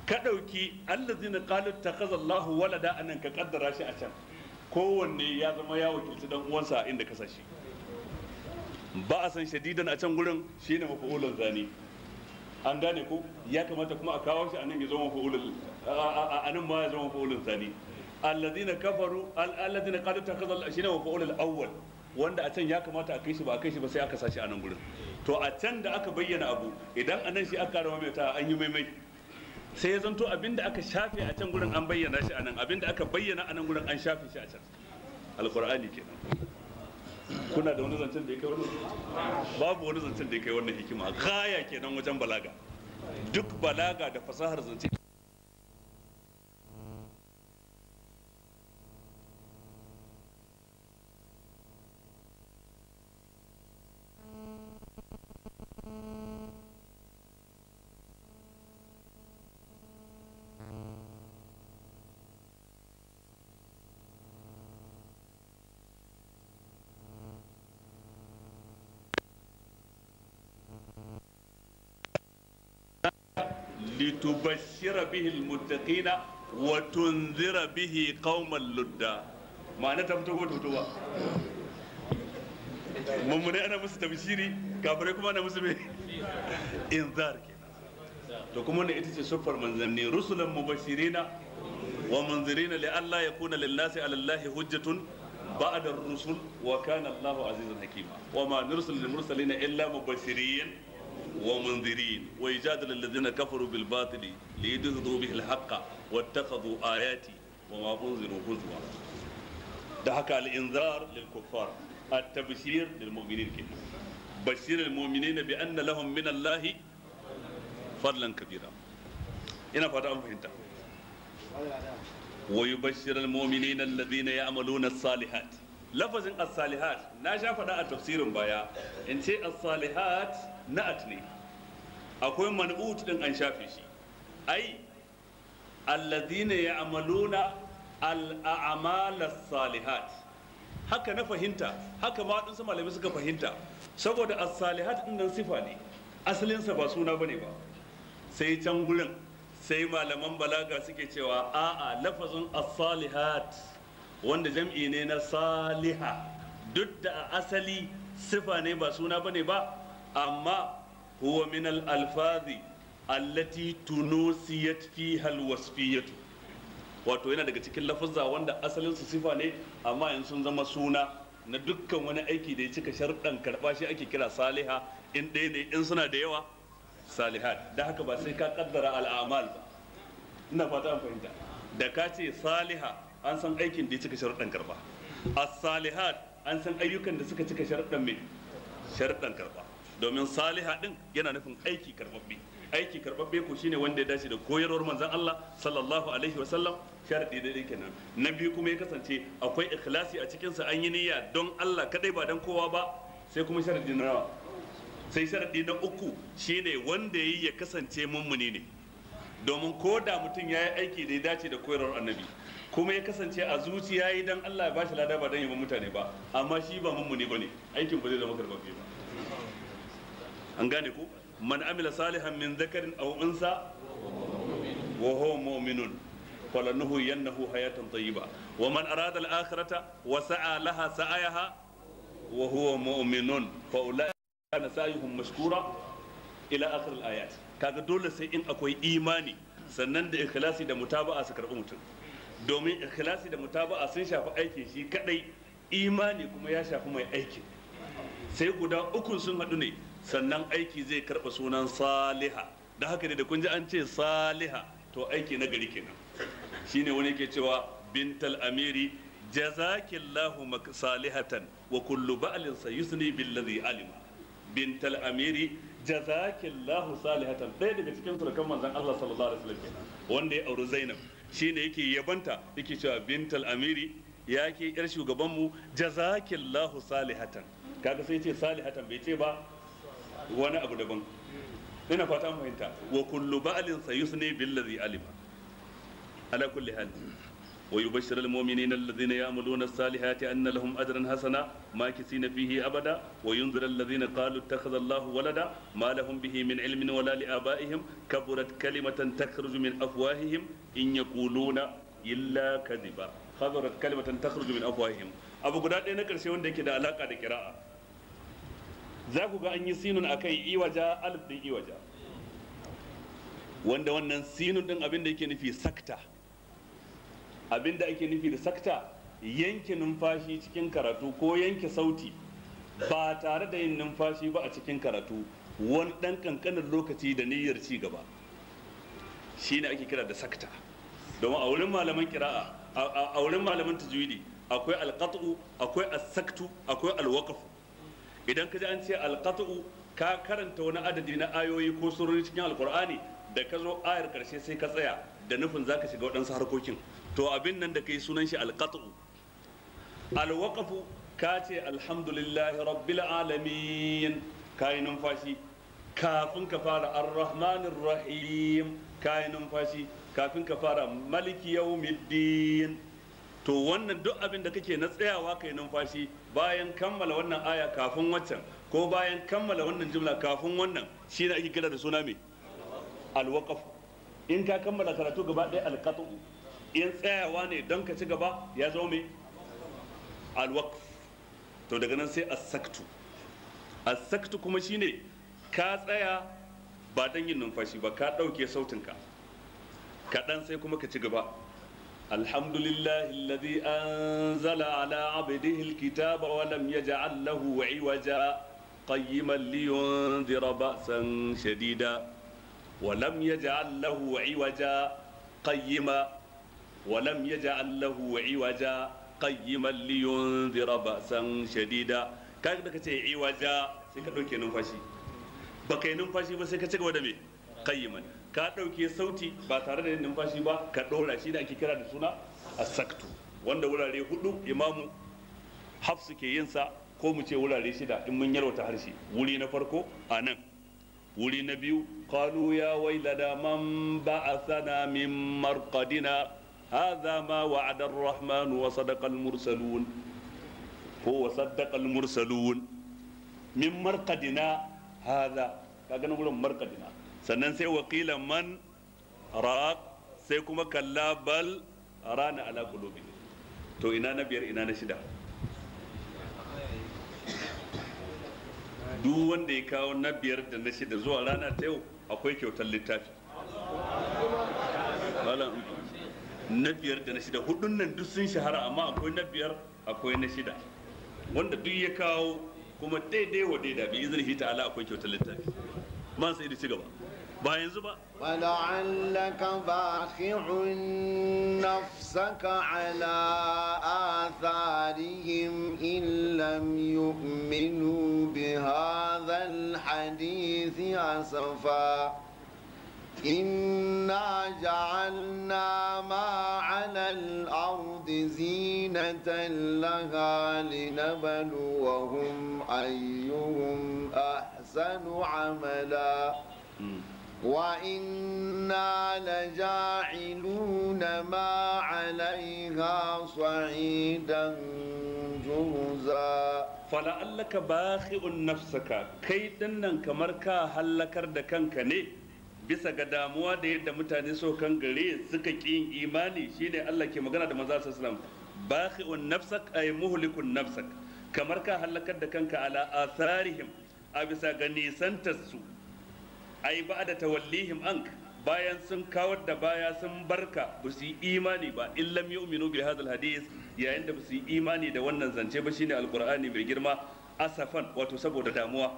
ka dauki allazina qalu ittakhadha Allahu walada anan ka kaddara shi a can, Kowanne ya zama ya wakilci dan uwansa inda ka sashi. Ba'asan shadidan a can gurin shine mafa'ulun zani. An gane ko? Ya kamata kuma a kawo shi anan ya zama mafa'ulun, anan ma ya zama mafa'ulun zani. Alladhina kafaru alladhina qalu takazzal shine mafa'ulul awwal, wanda a can ya kamata a kai shi ba a kai shi ba sai aka sashi a nan gurin. To a can da aka bayyana abu, idan anan shi aka rama mai ta an yi maimai, sai ya zanto abinda aka shafe a can gurin an bayyana shi a nan, abinda aka bayyana a nan gurin an shafe shi a can. Alqur'ani kenan. Kuna da wani zancen da ya kai wannan? Babu wani zancen da ya kai wannan hikima. Gaya kenan wajen balaga. Duk balaga da fasahar zance litubashshira bihi almuttaqina wa tunzira bihi qauman ludda. Ma'ana ta fito ko ta fito ba? Mummune ana musu tabshiri, kafirai kuma ana musu me? Inzar kenan. To kuma wannan ita ce siffar manzanni, rusulan mubashirina wa munzirina li alla yakuna lin-nasi 'ala Allahi hujjatun ba'da ar-rusul wa kana Allahu azizan hakima. Wa ma nursilu lil-mursalina illa mubashirin wa munzirin wa yujadilu alladhina kafaru bil batili liyudhidu bihi al-haqqa wattakhadhu ayati wa ma unziru huzwa. Da haka al-inzar lil kuffar, at-tabshir lil mu'minin kenan. Bashir al mu'minina bi anna lahum min Allahi fadlan kabira. Ina fata an fahimta. Wa yubashshir al mu'minina alladhina ya'maluna as-salihat. Lafazin as-salihat na sha faɗa a tafsirin baya, in ce as-salihat na'at ne, akwai man'ut din an shafe shi. Ai alladhina ya'maluna al-a'mal as-salihat, haka na fahimta, haka ma waɗansu malamai suka fahimta, saboda as-salihat din nan sifa ne, asalinsa ba suna bane ba. Sai can gurin sai malaman balaga suke cewa a'a, lafazin as-salihat wanda jam'i ne na saliha, duk da a asali sifa ne ba suna bane ba, amma huwa min al-alfazi allati tunusiyat fiha al-wasfiyatu, wato yana daga cikin lafuzza wanda asalin su sifa ne amma yanzu sun zama suna na dukkan wani aiki da ya cika sharuɗan karɓa, shi ake kira saliha. In ɗaya ne, in suna da yawa salihat. Da haka ba sai ka kaddara al'amal ba. Ina fata an fahimta. Da ka ce saliha an san aikin da ya cika sharuɗan karɓa. As-salihat an san ayyukan da suka cika sharuɗan mai sharuɗan karɓa. Domin saliha din yana nufin aiki karɓaɓɓe. Aiki karɓaɓɓe ko shine wanda ya dace da koyarwar manzon Allah sallallahu alaihi wa sallam, sharadi daidai kenan. Na biyu kuma ya kasance akwai ikhlasi a cikin sa, an yi niyya don Allah kadai ba don kowa ba. Sai kuma sharadi na nawa? Sai sharadi na uku shine wanda yayi ya kasance mummuni ne. Domin ko da mutum ya yi aiki da ya dace da koyarwar annabi kuma ya kasance a zuciya yi don Allah ya bashi lada ba don yabon mutane ba, amma shi ba mummuni bane, aikin ba zai zama karɓaɓɓe ba. An gane ko? Man amila salihan min zakarin aw unsa wa huwa mu'minun falanuhyiyannahu hayatan tayyiba wa man arada al-akhirata wa sa'a laha sa'ayaha wa huwa mu'minun fa ulaika kana sa'yuhum mashkura ila akhir al-ayat. Kaga dole sai in akwai imani sannan da ikhlasi da mutaba'a su karbi mutum. Domin ikhlasi da mutaba'a sun shafi aikin shi kadai, imani kuma ya shafi mai aikin. Sai guda ukun sun haɗu ne sannan aiki zai karɓa sunan saliha. Da haka ne da kun ji an ce saliha to aiki na gari kenan. Shine wani yake cewa bintal amiri jazakillahu salihatan wa kullu ba'lin sayusni billazi alima. Bintal amiri jazakillahu salihatan, ɗaya daga cikin surukan manzon Allah sallallahu alaihi wasallam kenan wanda ya auri Zainab, shine yake yabanta yake cewa bintal amiri ya ke yar shugabanmu jazakillahu salihatan. Kaga sai ce salihatan bai ce ba wani abu daban. Ina fata an fahimta. Wa kullu ba'lin sayusni billazi alima. Ala kulli hal wa yubashshiru almu'minina alladhina ya'maluna as-salihati anna lahum ajran hasana makisina fihi abada wa yunzira alladhina qalu ittakhadha Allahu walada ma lahum bihi min ilmin wala li'abaihim kaburat kalimatan takhruju min afwahihim in yaquluna illa kadhiba. Kaburat kalimatan takhruju min afwahihim. Abu guda ɗaya na ƙarshe wanda yake da alaka da kira'a, za ku ga an yi sinun akan iwaja, alif din iwaja, wanda wannan sinun din abin da yake nufi sakta. Abin da ake nufi da sakta, yanke numfashi cikin karatu ko yanke sauti ba tare da yin numfashi ba a cikin karatu wani ɗan ƙanƙanin lokaci da niyyar ci gaba, shine ake kira da sakta. Domin a wurin malaman kira'a, a wurin malaman tajwidi, akwai alqat'u, akwai as-saktu, akwai alwaqf. Idan ka ji an ce alqat'u, ka karanta wani adadi na ayoyi ko surori cikin alqur'ani, da ka zo ayar karshe sai ka tsaya da nufin zaka shiga waɗansu harkokin, to abin nan da kai sunan shi alqat'u. Alwaqfu, ka ce alhamdulillahi rabbil alamin, ka yi numfashi kafin ka fara arrahmanir rahim, ka yi numfashi kafin ka fara maliki yawmiddin. To wannan duk abin da kake na tsayawa kai numfashi bayan kammala wannan aya kafin waccan, ko bayan kammala wannan jumla kafin wannan, shine ake kira da suna me? Alwaqaf. In ka kammala karatu gaba ɗaya, alqatu. In tsayawa ne don ka ci gaba, ya zo me? Alwaqf. To daga nan sai as-saktu. As-saktu kuma shine ka tsaya ba don yin numfashi ba, ka ɗauke sautinka kaɗan sai kuma ka ci gaba. Alhamdulillahi alladhi anzala ala abdihi alkitaba wa lam yaj'al lahu iwaja qayyiman liyunzira ba'san shadida wa lam yaj'al lahu iwaja qayyima wa lam yaj'al lahu iwaja qayyiman liyunzira ba'san shadida. Kaga da kace iwaja sai ka ɗauke numfashi, ba kai numfashi ba sai ka ci gaba da me? Qayyiman. Ka ɗauke sauti ba tare da yin numfashi ba, ka ɗora, shi da ake kira da suna as-saktu, wanda wurare hudu imamu Hafsu ke yin sa, ko mu ce wurare shida in mun yalwata harshe. Wuri na farko a nan, wuri na biyu qalu ya wailana man ba'athana min marqadina hadha ma wa'ada ar-rahman wa sadaqa al-mursalun, ko wa saddaqa al-mursalun min marqadina hadha, ka ganin wurin marqadina. Sannan sai wakila man raq, sai kuma kalla bal rana ala qulubi. To ina na biyar, ina na shida? Duk wanda ya kawo na biyar da na shida zuwa rana ta yau akwai kyautar littafi. Na biyar da na shida, hudun nan duk sun shahara, amma akwai na biyar akwai na shida, wanda duk ya kawo kuma daidai wa daida bi iznihi ta'ala akwai kyautar littafi. Man sai da ci gaba ba yanzu ba. ولعلك باخع نفسك على آثارهم إن لم يؤمنوا بهذا الحديث أسفا. إنا جعلنا ما على الأرض زينة لها لنبلوهم أيهم أحسن عملا وإنا لجاعلون ما عليها صعيدا جرزا. فلعلك باخع نفسك, kai dinnan kamar ka hallakar da kanka ne bisa ga damuwa da yadda mutane so kan gare suka ƙi yin imani. Shine Allah ke magana da manzo sallallahu alaihi wasallam, bakhi'un nafsak ay muhlikun nafsak, kamar ka halakar da kanka ala atharihim, a bisa ga nisantar su, ai ba da tawallihim ank, bayan sun kawar da baya sun barka ba su yi imani ba, in lam yu'minu bi hadal hadith, yayin da ba su yi imani da wannan zance ba, shine alqur'ani mai girma, asafan, wato saboda damuwa.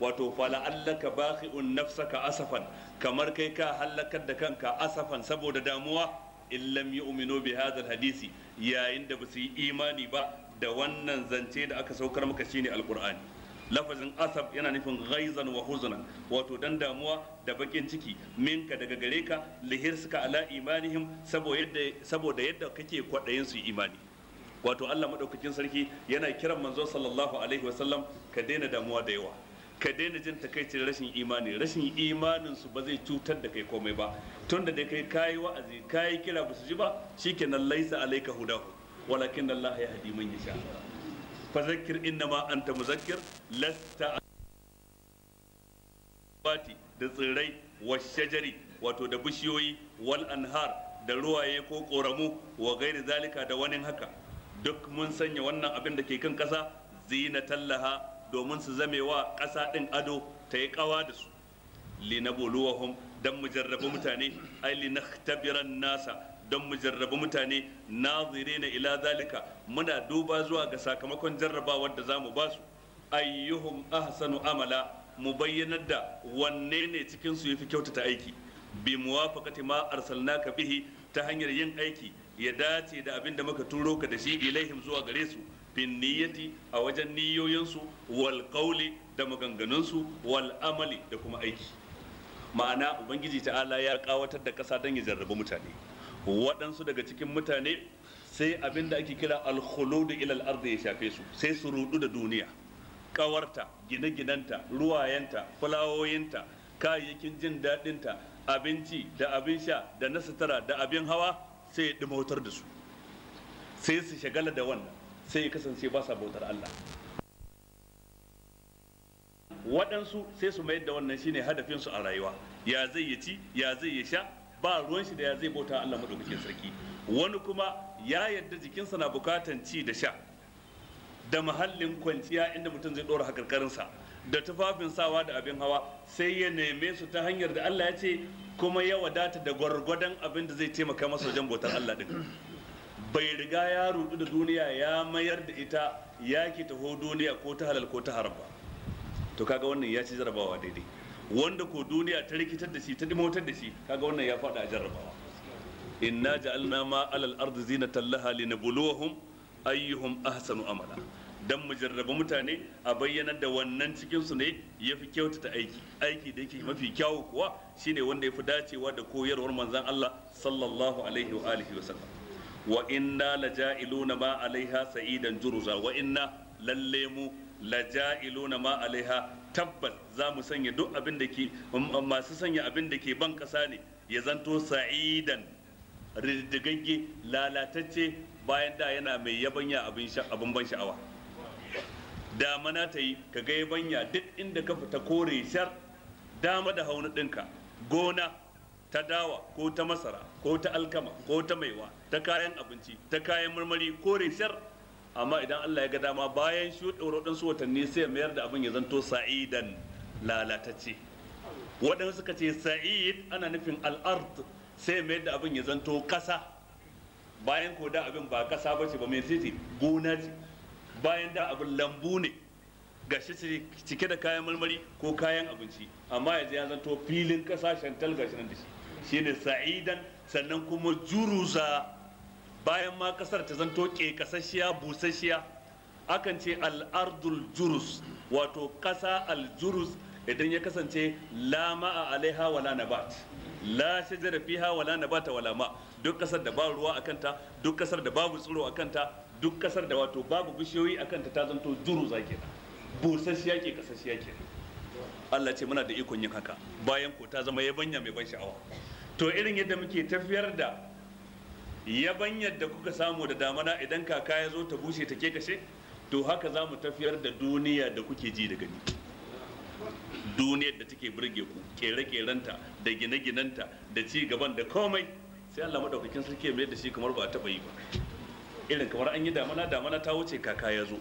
Wato fala'allaka bakhi'un nafsaka asafan, kamar kai ka halakar da kanka asafan saboda damuwa, in lam yu'minu bi hadal hadisi, yayin da ba su yi imani ba da wannan zance da aka saukar maka shine alqur'ani. Lafazin asaf yana nufin ghaizan wa huznan, wato dan damuwa da bakin ciki, minka daga gare ka, lihirsuka ala imanihim, saboda yadda kake kwadayin su imani. Wato Allah madaukakin sarki yana kiran manzo sallallahu alaihi wasallam, ka daina damuwa da yawa, ka daina jin takaicin rashin imani. Rashin imanin su ba zai cutar da kai komai ba, tunda da kai kayi wa'azi kayi kira ba su ji ba, shikenan laisa alayka hudahu walakin Allah yahdi man yasha. Fadhakkir innama anta muzakkir lasta bati da tsirrai wa shajari, wato da bishiyoyi, wal anhar da ruwaye ko koramu, wa gairi zalika da wani haka. Duk mun sanya wannan abin da ke kan ƙasa zinatan laha, domin su zame wa ƙasa ɗin ado, ta yi ƙawa da su. Linabluwahum, dan mu jarrabi mutane, ai linakhtabiran nasa, don mu jarrabi mutane, nazirina ila zalika, muna duba zuwa ga sakamakon jarrabawar da zamu basu. Ayyuhum ahsanu amala, mu bayyanar da wanne ne cikin su yafi kyautata aiki, bi muwafaqati ma arsalnaka bihi, ta hanyar yin aiki ya dace da abin da muka turo ka da shi, ilaihim zuwa gare su, bin niyyati, a wajen niyoyinsu, wal qawli, da maganganunsu, wal amali, da kuma aiki. Ma'ana ubangiji ta'ala ya kawatar da kasa don ya jarrabi mutane. Waɗansu daga cikin mutane sai abin da ake kira al-khuludu ila al-ardi ya shafe su, sai su rudu da duniya, kawarta, gine-ginenta, ruwayenta, fulawoyinta, kayayyakin jin daɗinta, abinci da abin sha da na sutura da abin hawa, sai ya ɗumautar da su, sai su shagala da wannan, sai ya kasance ba sa bautar Allah. Waɗansu sai su mayar da wannan shine hadafinsu a rayuwa, ya zai ya ci, ya zai ya sha, ba ruwan shi da ya zai bauta Allah madaukakin sarki. Wani kuma ya yarda jikinsa na bukatan ci da sha da mahallin kwanciya inda mutum zai ɗora hakarkarinsa, da tufafin sawa da abin hawa, sai ya neme su ta hanyar da Allah ya ce, kuma ya wadata da gwargwadon abin da zai taimaka masa wajen bautar Allah din. Bai riga ya rudu da duniya ya mayar da ita ya ki taho duniya ko ta halal ko ta haram ba. To kaga wannan ya ci jarabawa daidai. Wanda ko duniya ta rikitar da shi, ta dimotar da shi, kaga wannan ya faɗa a jarabawa. Inna ja'alna ma alal ardi zinatan laha linabluwahum ayyuhum ahsanu amala. Dan mu jarraba mutane a bayyanar da wannan cikin su ne yafi kyautata aiki. Aiki da yake mafi kyawu kuwa shine wanda yafi dacewa da koyarwar manzon Allah sallallahu alaihi wa alihi wa sallam. Wa inna laja'iluna ma alaiha sa'idan juruza. Wa inna, lalle mu, laja'iluna ma alaiha, tabbas za mu sanya duk abin da ke masu sanya abin da ke ban kasa ne ya zanto sa'idan, riddigagge, lalatacce, bayan da yana mai yabanya abin ban sha'awa. Damana ta yi ka ga yabanya duk inda ka fita kore shar, dama da haunu ɗinka, gona ta dawa ko ta masara ko ta alkama ko ta maiwa, ta kayan abinci, ta kayan marmari, kore shar. Amma idan Allah ya ga dama, bayan shuɗewar waɗansu watanni, sai ya mayar da abin ya zanto sa'idan, lalatacce. Waɗansu suka ce sa'id ana nufin al'ard, sai ya mayar da abin ya zanto ƙasa, bayan ko da abin ba ƙasa ba ce ba, mai ce gona ce, bayan da abin lambu ne gashi cike da kayan marmari ko kayan abinci, amma yanzu ya zanto filin ƙasa shantal gashi nan da shi, shine sa'idan. Sannan kuma juruza, bayan ma kasar ta zanto ƙeƙasasshiya, busasshiya. Akan ce al'ardul jurus, wato ƙasa aljurus, idan ya kasance la ma'a alaiha wala nabat, la shajara fiha wala nabata wala ma. Duk kasar da ba ruwa a kanta, duk kasar da babu tsiro a kanta, duk kasar da wato babu bishiyoyi a kanta, ta zanto juruza kenan, busasshiya, ke kasasshiya kenan. Allah ce muna da ikon yin haka, bayan ko ta zama yabanya mai ban sha'awa. To irin yadda muke tafiyar da yabanyar da kuka samu da damana, idan kaka ya zo ta bushe ta kashe, to haka za mu tafiyar da duniya da kuke ji da gani, duniyar da take burge ku, kere-kerenta da gine-ginenta da ci gaban da komai, sai Allah madaukakin sarki ya mayar da shi kamar ba a taba yi ba, irin kamar an yi damana, damana ta wuce, kaka ya zo,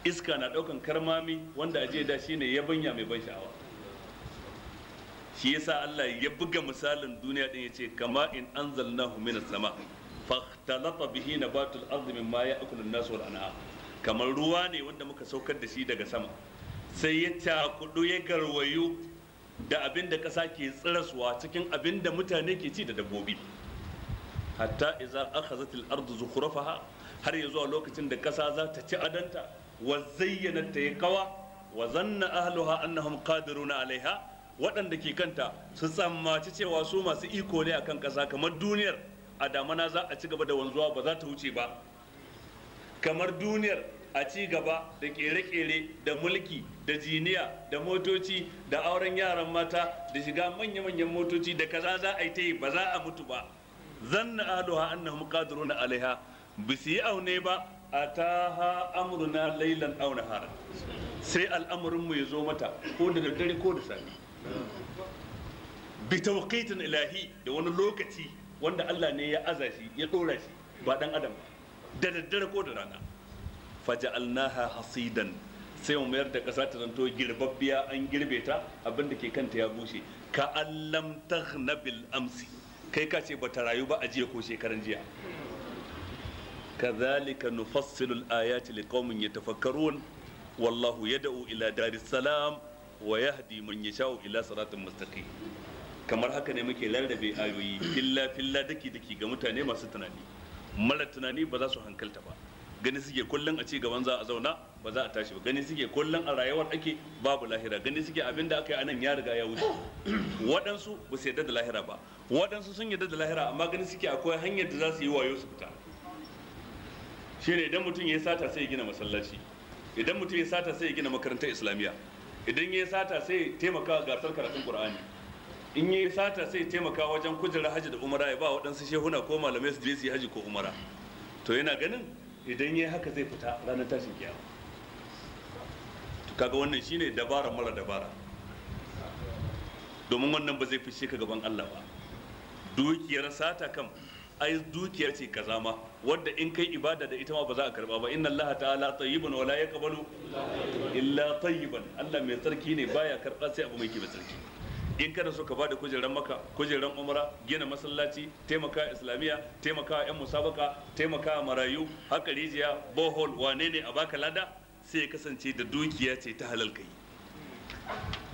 iska na daukan karmami wanda aje da shine yabanya mai ban sha'awa. Shi yasa Allah ya buga misalin duniya din, yace kama in anzalnahu minas sama fakhtalata bihi nabatul ardi mimma ya'kulu an-nas wal an'am. Kamar ruwa ne wanda muka saukar da shi daga sama, sai ya cakudu, ya garwayu da abin da ƙasa ke tsiraswa cikin abin da mutane ke ci da dabbobi, hatta idza akhazat al-ardu zukhrafaha, har ya zuwa lokacin da ƙasa za ta ci adanta, wa zayyanat, ta yi kawa, wa zanna ahluha annahum qadiruna alaiha, waɗanda ke kanta su tsammaci cewa su masu iko ne akan ƙasa, kamar duniyar a damana za a ci gaba da wanzuwa, ba za ta wuce ba, kamar duniyar a ci gaba da kere-kere da mulki da jiniya da motoci da auren yaran mata da shiga manya-manyan motoci da kaza za a yi ta yi, ba za a mutu ba. Zanna ahluha annahum qadiruna alaiha, bi su yi aune ba, ataha amruna laylan aw nahara, sai al'amarin mu ya zo mata ko da daddare ko da safe, bi tawqitin ilahi, da wani lokaci wanda Allah ne ya aza shi ya dora shi ba dan adam da daddare ko da rana. Faja'alnaha hasidan, sai mu mayar da kasa ta zanto girbabbiya, an girbe ta, abin da ke kanta ya bushe. Ka allam taghna bil amsi, kai ka ce bata rayu ba a jiya ko shekaran jiya. Kadhalika nufassilu al-ayati liqaumin yatafakkarun, wallahu yad'u ila daris salam wa yahdi man yasha'u ila siratin mustaqim. Kamar haka ne muke rarrabe ayoyi filla filla, daki daki ga mutane masu tunani. Mara tunani ba za su hankalta ba, gani suke kullun a ci gaban za a zauna ba za a tashi ba, gani suke kullun a rayuwar ake babu lahira, gani suke abin da aka yi anan ya riga ya wuce. Waɗansu ba su yarda da lahira ba, waɗansu sun yarda da lahira amma gani suke akwai hanyar da za su yi wayo su fita. Shine idan mutum ya sata sai ya gina masallaci, idan mutum ya sata sai ya gina makarantar islamiyya, idan ya sata sai ya taimaka gasar karatun qur'ani, in ya sata sai ya taimaka wajen kujerar hajji da umara, ya ba waɗansu shehuna ko malamai su je su yi hajji ko umara. To yana ganin idan ya haka zai fita ranar tashin kiyama. To kaga wannan shine dabara mara dabara, domin wannan ba zai fishe ka gaban Allah ba. Dukiyar sata kam ai dukiyar ce kazama, wadda in kai ibada da ita ma ba za a karba ba. Inna Allah ta'ala tayyibun wa la yaqbalu illa tayyiban. Allah mai tsarki ne, baya karba sai abu mai ke tsarki. In kana so ka bada kujeran maka, kujeran umra, gina masallaci, taimaka islamiyya, taimaka yan musabaka, taimaka marayu, haka rijiya, bohol, wane ne a baka lada, sai ya kasance da dukiya ce ta halal kai.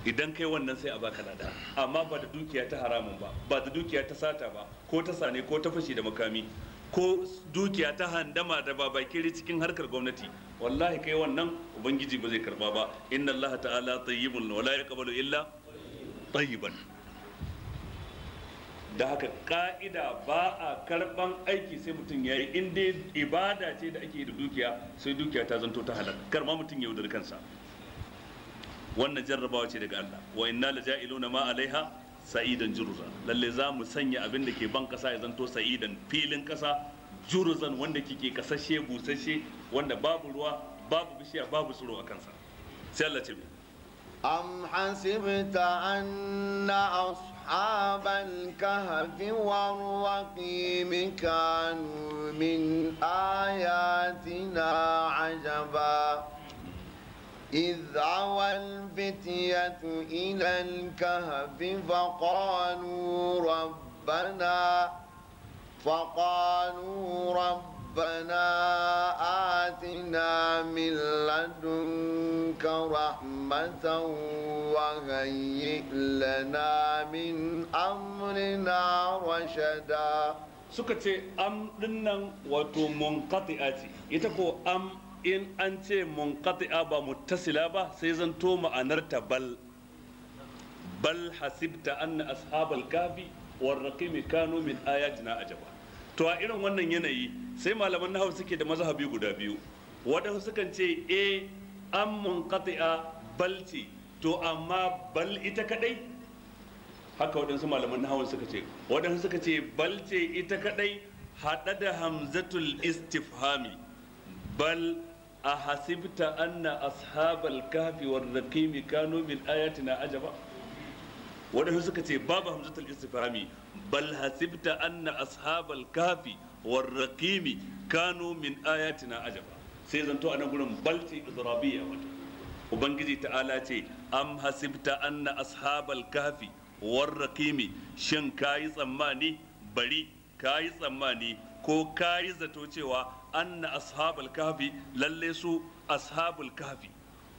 Idan kai wannan sai a baka lada, amma ba da dukiya ta haramun ba, ba da dukiya ta sata ba, ko ta sane, ko ta fashi da makami, ko dukiya ta handama da babakere cikin harkar gwamnati. Wallahi kai wannan ubangiji ba zai karba ba. Inna allaha ta'ala tayyibun wa la yaqbalu illa tayyiban. Da haka ka'ida ba a karban aiki sai mutum yayi, in dai ibada ce da ake yi da dukiya, sai dukiya ta zanto ta halal, kar ma mutum ya yaudari kansa. Wannan jarrabawa ce daga Allah. Wa inna laja'iluna ma alaiha sa'idan juruza. Lalle za mu sanya abin da ke ban kasa ya zanto sa'idan, filin kasa, juruzan wanda kike kasashe busashe, wanda babu ruwa, babu bishiya, babu tsiro a kansa. Sai Allah ce أم حسبت أن أصحاب الكهف والرقيم كانوا من آياتنا عجبا إذ أوى الفتية إلى الكهف فقالوا ربنا آتنا من لدنك رحمة وهيئ لنا من أمرنا رشدا. Suka ce am dinnan wato munqati'a ce, ita ko am in an ce munqati'a ba muttasila ba sai zanto ma'anarta bal. Bal hasibta anna ashabal kahfi war raqimi kanu min ayatina ajaba. To a irin wannan yanayi sai malaman nahwu suke da mazhabi guda biyu. Wadansu sukan ce eh am munqati'a bal ce, to amma bal ita kadai, haka wadansu malaman nahwu suka ce. Wadansu suka ce bal ce ita kadai hada da hamzatul istifhami. Bal a hasibta anna ashabal kahfi war raqimi kanu min ayatina ajaba. Wadansu suka ce babu hamzatul istifhami, bal hasibta anna ashabal kahfi war raqimi kanu min ayatina ajaba. Sai zanto a nan gurin bal ce idrabiyya. Wato ubangiji ta'ala ce am hasibta anna ashabal kahfi war raqimi, shin kayi tsammani, bari kayi tsammani ko kayi zato cewa anna ashabal kahfi, lalle su ashabul kahfi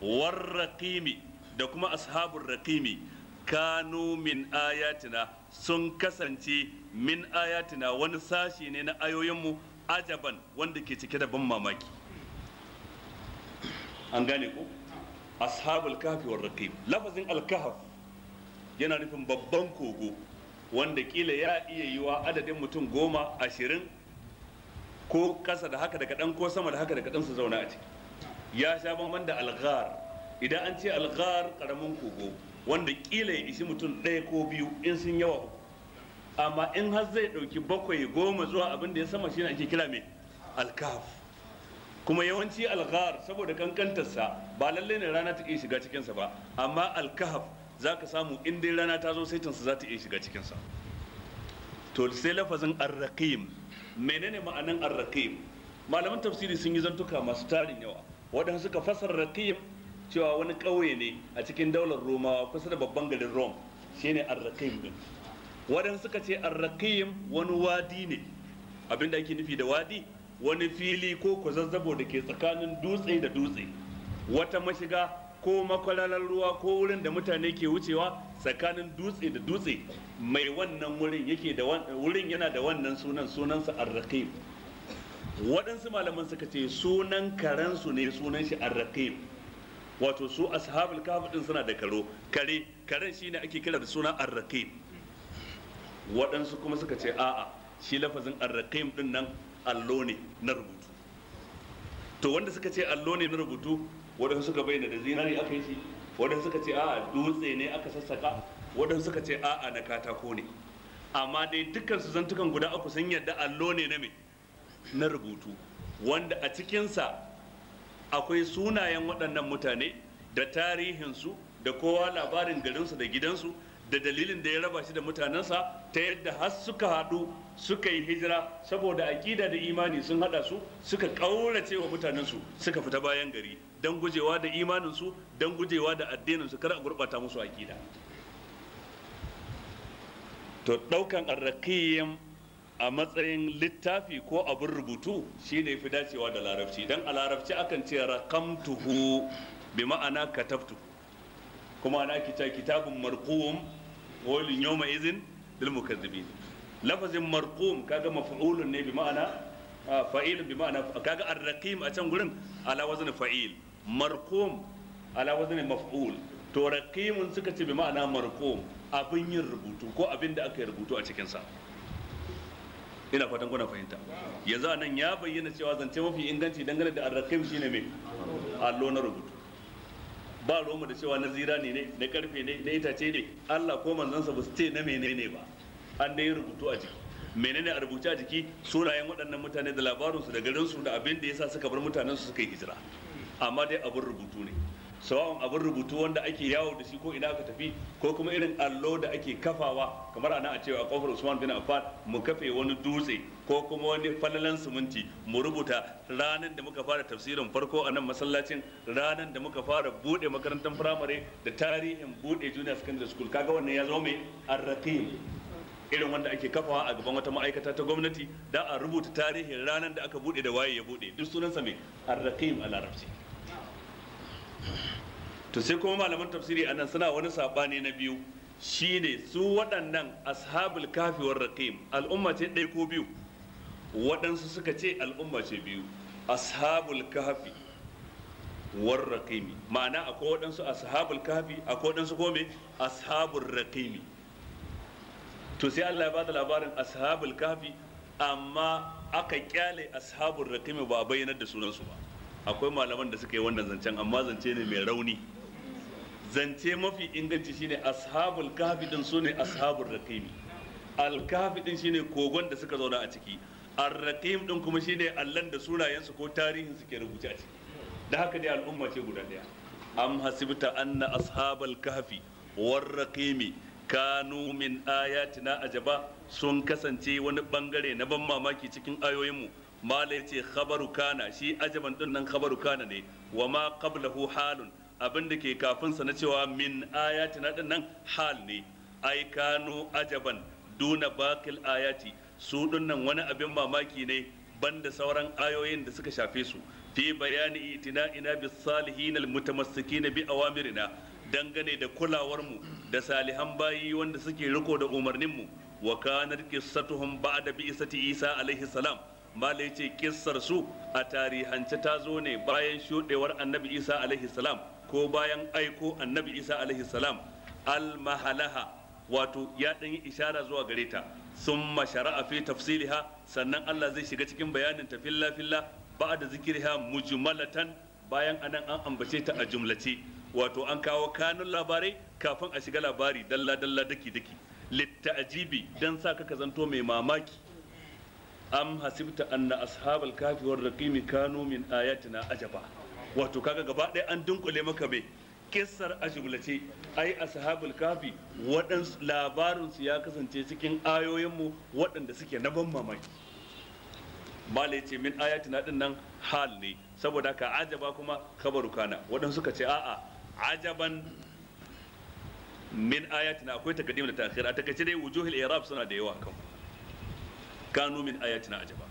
war raqimi da kuma ashabul raqimi kanu min ayatina, sun kasance min ayatina wani sashi ne na ayoyinmu ajaban wanda ke cike da ban mamaki. An gane ko? Ashabul kahfi war raqim. Lafazin al-kahf yana nufin babban kogo wanda kila ya iya yiwa adadin mutum 10, 20 ko kasa da haka da kaɗan ko sama da haka da kaɗan su zauna a ciki. Ya sha bamban da alghar. Idan an ce alghar karamin kogo wanda kila ya ishi mutum 1 ko 2 in sun yawa 3, amma in har zai ɗauki 7, 10 zuwa abin da ya sama shine ake kira mai alkaf. Kuma yawanci alghar saboda kankantarsa ba lallai ne rana ta iya shiga cikinsa ba, amma alkahaf za ka samu in dai rana ta zo saitinsa za ta iya shiga cikinsa. To sai lafazin arraqim, menene ma'anan arraqim? Malaman tafsiri sun yi zantuka masu tarin yawa. Waɗanda suka fasara raqim cewa wani ƙauye ne a cikin daular Romawa kusa da babban garin Rome, shine arraqim din. Waɗanda suka ce arraqim wani wadi ne. Abinda ake nufi da wadi, wani fili ko kwazazzabo da ke tsakanin dutse da dutse, wata mashiga ko makwalalar ruwa ko wurin da mutane ke wucewa tsakanin dutse da dutse. Mai wannan wurin yake da wurin yana da wannan sunan, sunansa arraqim. Waɗansu malaman suka ce sunan karensu ne, sunan shi arraqim. Wato su ashabul kahf din suna da karo kare, karen shine ake kira da suna arraqim. Waɗansu kuma suka ce a'a, shi lafazin arraqim din nan allo ne na rubutu. To wanda suka ce allo ne na rubutu, waɗansu suka bayyana da zinari aka yi shi, waɗansu suka ce a'a dutse ne aka sassaka, waɗansu suka ce a'a na katako ne. Amma dai dukkan su zantukan guda uku sun yarda allo ne na me, na rubutu, wanda a cikinsa akwai sunayen waɗannan mutane da tarihinsu da kowa labarin garinsu da gidansu da dalilin da ya raba shi da mutanensa, ta yadda har suka haɗu suka yi hijira saboda aƙida da imani sun haɗa su, suka ƙaurace wa mutanensu, suka fita bayan gari don gujewa da imaninsu, don gujewa da addininsu, kar a gurɓata musu aƙida. To ɗaukan arraƙiyyin a matsayin littafi ko abin rubutu shine fi dacewa da larabci, don a larabci akan ce rakamtuhu bi ma'ana katabtu, kuma ana kita kitabun marqum wailun yawma izin lil mukazzibin. Lafazin marqum kaga maf'ulun ne bi ma'ana fa'ilun, bi ma'ana kaga arraqim a can gurin ala wazn fa'il, marqum ala wazn maf'ul. To raqimun suka ce bi ma'ana marqum, abin yin rubutu ko abin da aka yi rubutu a cikin sa. Ina fatan kuna fahimta. Yanzu anan ya bayyana cewa zance mafi inganci dangane da arraqim shine me, allo na rubutu. Ba roma da cewa na zira ne, ne na karfe ne, na itace ne, Allah ko manzansa ba su ce na menene ba, an dai rubutu a jiki. Menene a rubuce a jiki? Sunayen waɗannan mutane da labarinsu da garinsu da abin da yasa suka bar mutanensu suka yi hijira. Amma dai abin rubutu ne, sawa'un abin rubutu wanda ake yawo da shi ko ina aka tafi, ko kuma irin allo da ake kafawa, kamar ana a cewa a kofar Usman bin Affan mu kafe wani dutse ko kuma wani falalan siminti mu rubuta ranar da muka fara tafsirin farko a nan masallacin, ranar da muka fara bude makarantar firamare da tarihin bude junior secondary school. Kaga wannan ya zama mai arraqim, irin wanda ake kafawa a gaban wata ma'aikata ta gwamnati da a rubuta tarihin ranar da aka bude da waye ya bude, duk sunansa mai arraqim a larabci. To sai kuma malaman tafsiri anan suna wani sabani na biyu, shine su waɗannan ashabul kafi war raqim al'umma ce ɗaya ko biyu? Waɗansu suka ce al'umma ce biyu, ashabul kahfi war raqimi, ma'ana akwai waɗansu ashabul kahfi, akwai waɗansu ko me, ashabul raqimi. To sai Allah ya bada labarin ashabul kahfi, amma aka kyale ashabul raqimi ba a bayyanar da sunansu ba. Akwai malaman da suka yi wannan zancen, amma zance ne mai rauni. Zance mafi inganci shine ashabul kahfi din sune ashabul raqimi. Al kahfi din shine kogon da suka zauna a ciki, ar raqim din kuma shine allan da sunayensu ko tarihin su ke rubuce a ciki. Da haka dai al'umma ce guda daya. Am hasibta anna ashabal kahfi war raqimi kanu min ayatina ajaba, sun kasance wani bangare na ban mamaki cikin ayoyinmu. Mala yace khabaru kana, shi ajaban din nan khabaru kana ne, wa ma qablahu halun, abin da ke kafin sa na cewa min ayatina din nan hal ne, ai kanu ajaban duna baqil ayati, su din nan wani abin mamaki ne banda sauran ayoyin da suka shafe su. Fi bayani itina'ina bis salihin al mutamassikin bi awamirina, dangane da kulawar mu da salihan bayi wanda suke riko da umarnin mu. Wa kanat qissatuhum ba'da bi'sati Isa alaihi salam, mala yace kissar su a tarihance ta zo ne bayan shuɗewar annabi Isa alaihi salam, ko bayan aiko annabi Isa alaihi salam. Al mahalaha, wato ya ɗan yi ishara zuwa gare ta. Summa shara'a fi tafsiliha, sannan Allah zai shiga cikin bayanin ta filla filla, ba'da zikriha mujmalatan, bayan anan an ambace ta a jumlace, wato an kawo kanun labarai kafin a shiga labari dalla dalla daki daki, litta'jibi, dan sa ka zanto mai mamaki. Am hasibta anna ashabal kafi war raqimi kanu min ayatina ajaba, wato kaga gaba ɗaya an dunkule maka mai Kissar a jumlace, ai ashabul kafi waɗansu labarinsu ya kasance cikin ayoyinmu waɗanda suke na ban mamaki. Mala ce min ayatina din nan hal ne, saboda ka ajaba kuma kabaru kana. Waɗansu suka ce a'a, ajaban min ayatina akwai taqdim da ta'khir. A takaice dai wujuhul i'rab suna da yawa kan kanu min ayatina ajaba.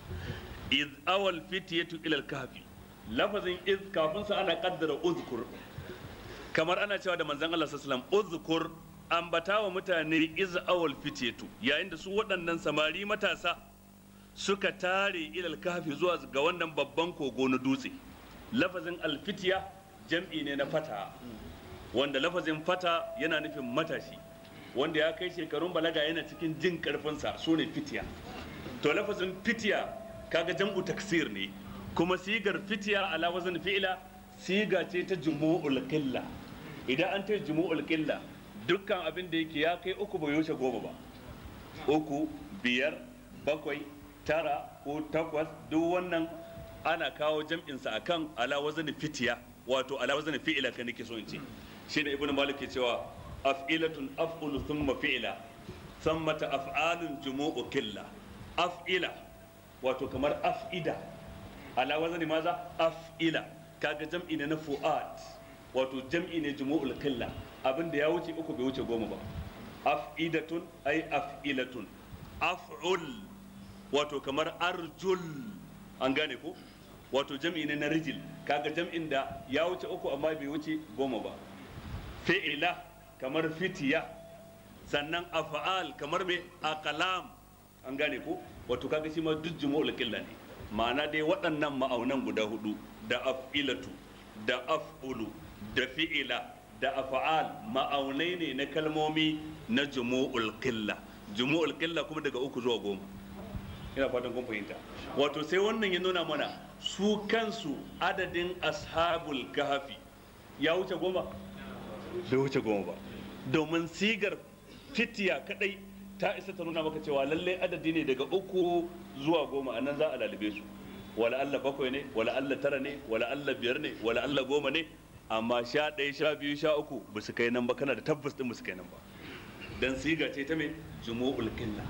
Iz awal fityatu ila al-kahfi, lafazin iz kafin sa ana kaddara uzkur, kamar ana cewa da manzon Allah sallallahu alaihi wasallam uzkur, ambata wa mutane iz awal fityatu, yayin da su waɗannan samari matasa suka tare ilal kahfi zuwa ga wannan babban kogo na dutse. Lafazin alfitiya jam'i ne na fata, wanda lafazin fata yana nufin matashi wanda ya kai shekarun balaga yana cikin jin karfinsa, su ne fitiya. To lafazin fitiya kaga jam'u taksir ne, kuma sigar fitiya ala wazan fi'ila siga ce ta jumu'ul qilla. Idan an ta jumu'ul qilla, dukkan abin da yake ya kai uku bai wuce 10 ba, 3, 5, 7, 9 ko 8, duk wannan ana kawo jam'insa akan ala wazan fitiya, wato ala wazan fi'ila kan nake so in ce. Shi da Ibn Malik ke cewa af'ilatun af'ulu thumma fi'ila thumma af'alun jumu'u qilla. Af'ila wato kamar af'ida ala wazani maza af'ila, kaga jam'i ne na fu'at, wato jam'i ne jumu'ul qilla, abinda ya wuce 3 bai wuce 10 ba. Af'idatun ay af'ilatun. Af'ul wato kamar arjul, an gane ko, wato jam'i ne na rijil, kaga jam'in da ya wuce 3 amma bai wuce 10 ba. Fi'ila kamar fitiya, sannan af'al kamar me aqlam, an gane ko, wato kaga shi ma duk jumu'ul qilla ne. Ma'ana dai waɗannan ma'aunan guda 4, da af'ilatu da af'ulu da fi'ila da af'al, ma'aunai ne na kalmomi na jumu'ul qilla. Jumu'ul qilla kuma daga 3 zuwa 10. Ina fatan kun fahimta. Wato sai wannan ya nuna mana su kansu adadin ashabul kahfi ya wuce 10? Bai wuce 10 ba, domin sigar fitiya kadai ta isa ta nuna maka cewa lallai adadi ne daga 3 zuwa 10, anan za a lalube su. Wala Allah 7 ne, wala Allah 9 ne, wala Allah 5 ne, wala Allah 10 ne, amma 11, 12, 13 ba su kai nan ba. Kana da tabbas din ba su kai nan ba, dan siga ce ta me jumu'ul qilla.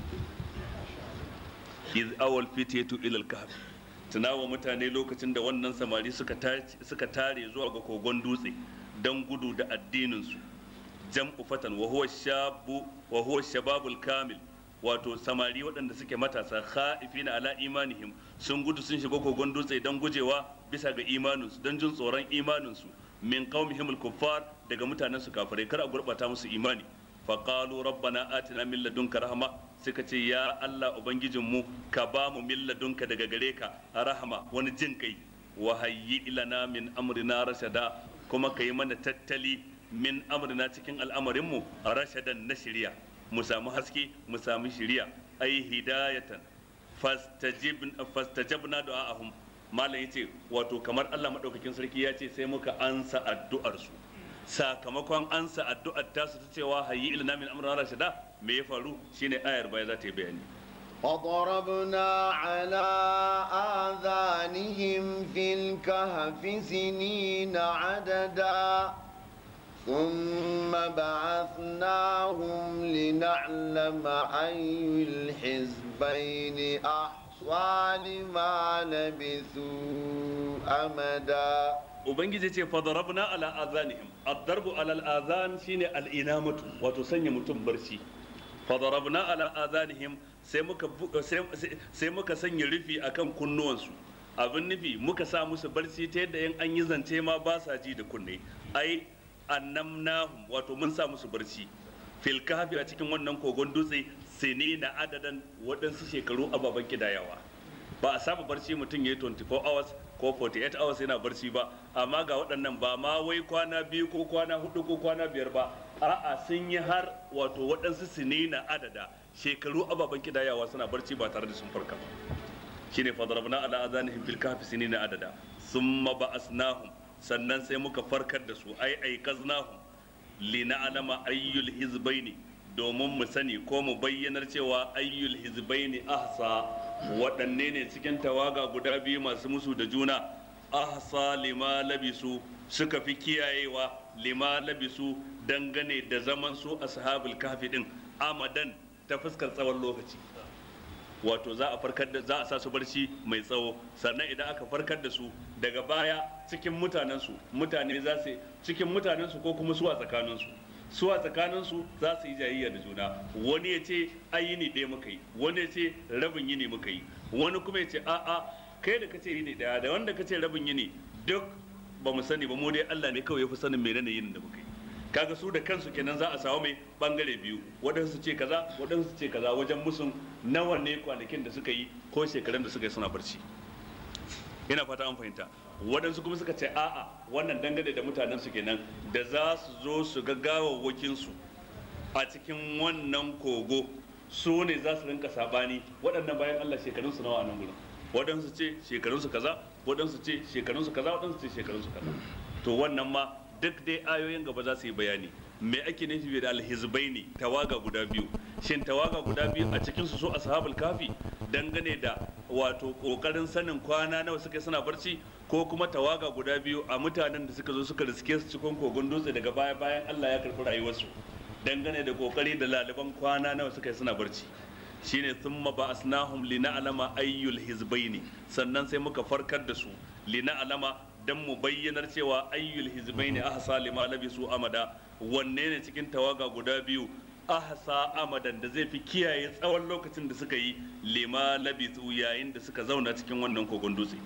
Iz awal fityatu ila al-kahf, tunawa mutane lokacin da wannan samari suka tare zuwa ga kogon dutse dan gudu da addinin su. Jam'u fatan wa huwa shabu wa huwa shababul kamil, wato samari waɗanda suke matasa, khaifina ala imanihim, sun gudu sun shiga kogon dutse dan gujewa bisa ga imaninsu, dan jin tsoron imaninsu, min qaumihim al-kuffar, daga mutanen su kafirai, kar a gurbata musu imani. Faqalu rabbana atina min ladunka rahma, suka ce ya Allah ubangijinmu ka ba mu min ladunka, daga gare ka, rahma, wani jin kai, wa hayyi lana min amrina rashada, kuma ka yi mana tattali min amrina cikin al'amarinmu, rashadan na shiriya, mu samu haske, mu samu shiriya, ai hidayatan. Fastajabna du'a'ahum, malam yace wato kamar Allah madaukakin sarki ya ce sai muka ansa addu'ar su. Sakamakon ansa addu'ar tasu ta cewa hayyi ilna min amrina rashada, me ya faru shine ayar baya za ta yi bayani. فضربنا على آذانهم في الكهف سنين عددا ثم بعثناهم لنعلم أي الحزبين أحصى لما لبثوا أمدا. Ubangiji ce fadarabna ala azanihim, ad-darbu ala al-azan shine al-inamatu, wato sanya mutum barci. Fadarabna ala azanihim, sai muka sanya rufi akan kunnuwansu. Abin nufi muka sa musu barci ta yadda in an yi zance ma ba sa ji da kunne. Ai annamnahum, wato mun sa musu barci fil kahfi, a cikin wannan kogon dutse, sinina adadan, waɗansu shekaru ababen kidayawa. Ba a saba barci mutum ya yi 24 hours ko 48 hours yana barci ba, amma ga waɗannan ba ma wai kwana 2 ko kwana 4 ko kwana 5 ba, a'a sun yi har wato waɗansu sinina adada, shekaru ababen kidayawa suna barci ba tare da sun farka ba. Shine fadarabna ala azanihim fil kahfi sinina adada thumma ba'asnahum, sannan sai muka farkar da su, ai aikaznahum lina'lama ayyul hizbaini, domin mu sani ko mu bayyanar cewa ayyul hizbaini ahsa, waɗanne ne cikin tawaga guda biyu masu musu da juna, ahsa lima labisu, suka fi kiyayewa Lima labisu, dangane da zaman su ashabul kahfi din, amadan, ta fuskar tsawon lokaci. Wato za a farkar da, za a sa su barci mai tsawo, sannan idan aka farkar da su daga baya cikin mutanen su, mutane za su cikin mutanen su ko kuma su a tsakanin su, su a tsakanin su za su yi jayayya da juna. Wani ya ce ai yini ɗaya muka yi, wani ya ce rabin yini muka yi, wani kuma ya ce a'a, kai da kace yini ɗaya da wanda kace rabin yini duk ba mu sani ba, mu dai Allah ne kawai ya fi sanin menene yinin da muka yi. Kaga su da kansu kenan za a samu mai bangare biyu, waɗansu ce kaza, waɗansu ce kaza, wajen musun nawa ne kwanakin da suka yi ko shekarun da suka yi suna barci. Ina fata an fahimta. Waɗansu kuma suka ce a'a, wannan dangane da mutanen su kenan da za su zo su ga gawawwakin su a cikin wannan kogo, su ne za su rinka sabani, waɗannan bayan Allah shekarun su nawa a nan gurin. Waɗansu ce shekarun su kaza, waɗansu ce shekarun su kaza, waɗansu ce shekarun su kaza. To wannan ma duk dai ayoyin gaba za su yi bayani me ake nufi da alhizbaini, tawaga guda biyu. Shin tawaga guda biyu a cikin su su ashabul kafi dangane da wato kokarin sanin kwana nawa suka suna barci, ko kuma tawaga guda biyu a mutanen da suka zo suka riske su cikin kogon dutse daga baya bayan Allah ya karɓi rayuwarsu, dangane da kokari da laliban kwana nawa suka suna barci. Shine thumma ba'asnahum lina'lama ayyul hizbaini, sannan sai muka farkar da su lina'lama, dan mu bayyanar cewa ayyul hizbaini ahsa lima labisu amada, wanne ne cikin tawaga guda biyu ahsa amadan da zai fi kiyaye tsawon lokacin da suka yi, lima labisu, yayin da suka zauna cikin wannan kogon dutse.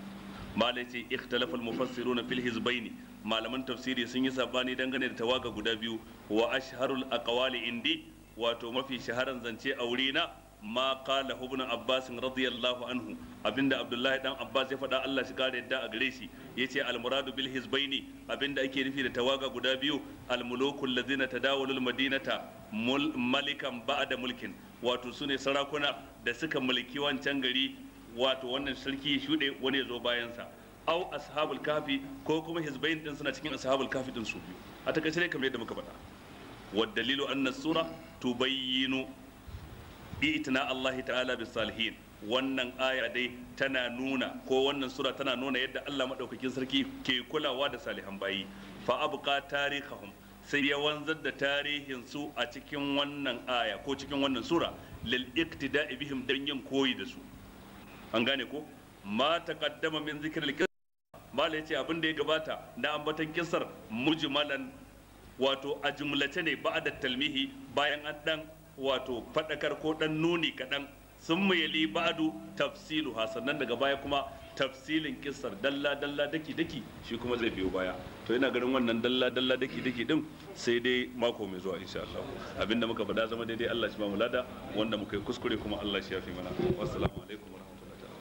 Malai ce ikhtalafa al-mufassiruna fil hizbaini, malaman tafsiri sun yi sabani dangane da tawaga guda biyu. Wa ashharul aqwali indi, wato mafi shaharan zance a wurina, ma qala ibn Abbas radiyallahu anhu, abinda Abdullahi dan Abbas ya faɗa, Allah shi kare yadda a gare shi, yace al muradu bil hizbaini, abinda ake nufi da tawaga guda biyu, al mulukul ladzina tadawalul madinata malikan ba'da mulkin, wato sune sarakuna da suka mulki wancan gari, wato wannan sarki ya shuɗe wani ya zo bayan sa, au ashabul kafi, ko kuma hizbain din suna cikin ashabul kafi din su biyu. A takaice dai kamar yadda muka faɗa, wa dalilu anna sura tubayyinu i'tina Allah ta'ala bis salihin, wannan aya dai tana nuna, ko wannan sura tana nuna yadda Allah madaukakin sarki ke kulawa da salihan bayi. Fa abqa tarihahum, sai ya wanzar da tarihin su a cikin wannan aya ko cikin wannan sura, lil iktida'i bihim, dan yin koyi da su. An gane ko? Ma taqaddama min zikril qissa, mala yace abin da ya gabata na ambatan kissar mujmalan, wato a jumlace ne, ba'da talmihi, bayan an dan wato fadakar ko dan nuni kadan, sun mayali ba'du tafsiluha, sannan daga baya kuma tafsilin kissar dalla dalla daki daki shi kuma zai biyo baya. To ina ganin wannan dalla dalla daki daki din sai dai mako mai zuwa insha Allah. Abinda muka faɗa zama daidai, Allah shi ba mu lada, wanda muka yi kuskure kuma Allah shi yafi mana. Wassalamu alaikum warahmatullahi ta'ala.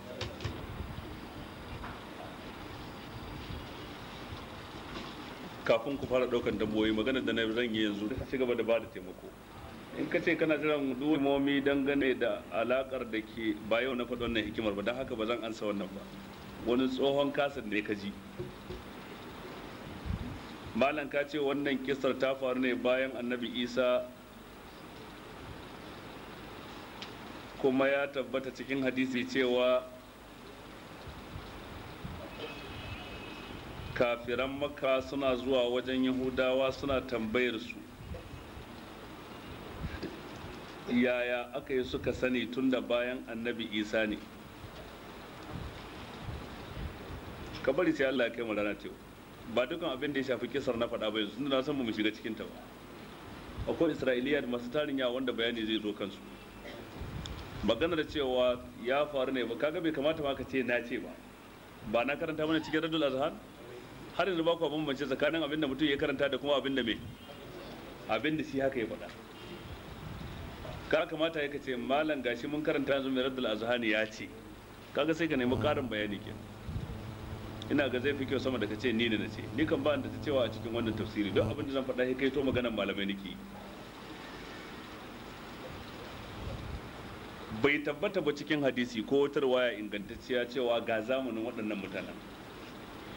Kafin ku fara daukan dabbobi, magana da na zan yi yanzu, ci gaba da bada taimako. In ka ce kana jiran dumomi dangane da alakar da ke ba yau na faɗi wannan hikimar ba, don haka ba zan ansa wannan ba. Wani tsohon kasar ne ka ji. Malam, ka ce wannan kisar ta faru ne bayan Annabi Isa, kuma ya tabbata cikin hadisi cewa kafiran Makka suna zuwa wajen Yahudawa suna tambayar su yaya aka yi suka sani tun da bayan Annabi Isa ne. Ka bari sai Allah ya kai mu rana ta yau. Ba dukan abin da ya shafi kisar na faɗa ba yanzu, tunda na san ba mu shiga cikin ta ba. Akwai Isra'iliya da masu tarin yawa wanda bayani zai zo kansu. Maganar cewa ya faru ne ba, kaga bai kamata ma ka ce na ce ba. Ba na karanta mana cikin Radul Azhan? Har yanzu ba ku bambance tsakanin abin da mutum ya karanta da kuma abin da me abin da shi haka ya faɗa. Ka kamata ya kace malam gashi mun karanta yanzu mai Radul Azhan ya ce, kaga sai ka nemi karin bayani kenan. Ina ga zai fi kyau sama da kace ni ne na ce. Ni kan ba da ta cewa a cikin wannan tafsiri duk abin da zan faɗa sai kai to maganar malamai nake. Bai tabbata ba cikin hadisi ko wata riwaya ingantacciya cewa ga zamanin waɗannan mutanen,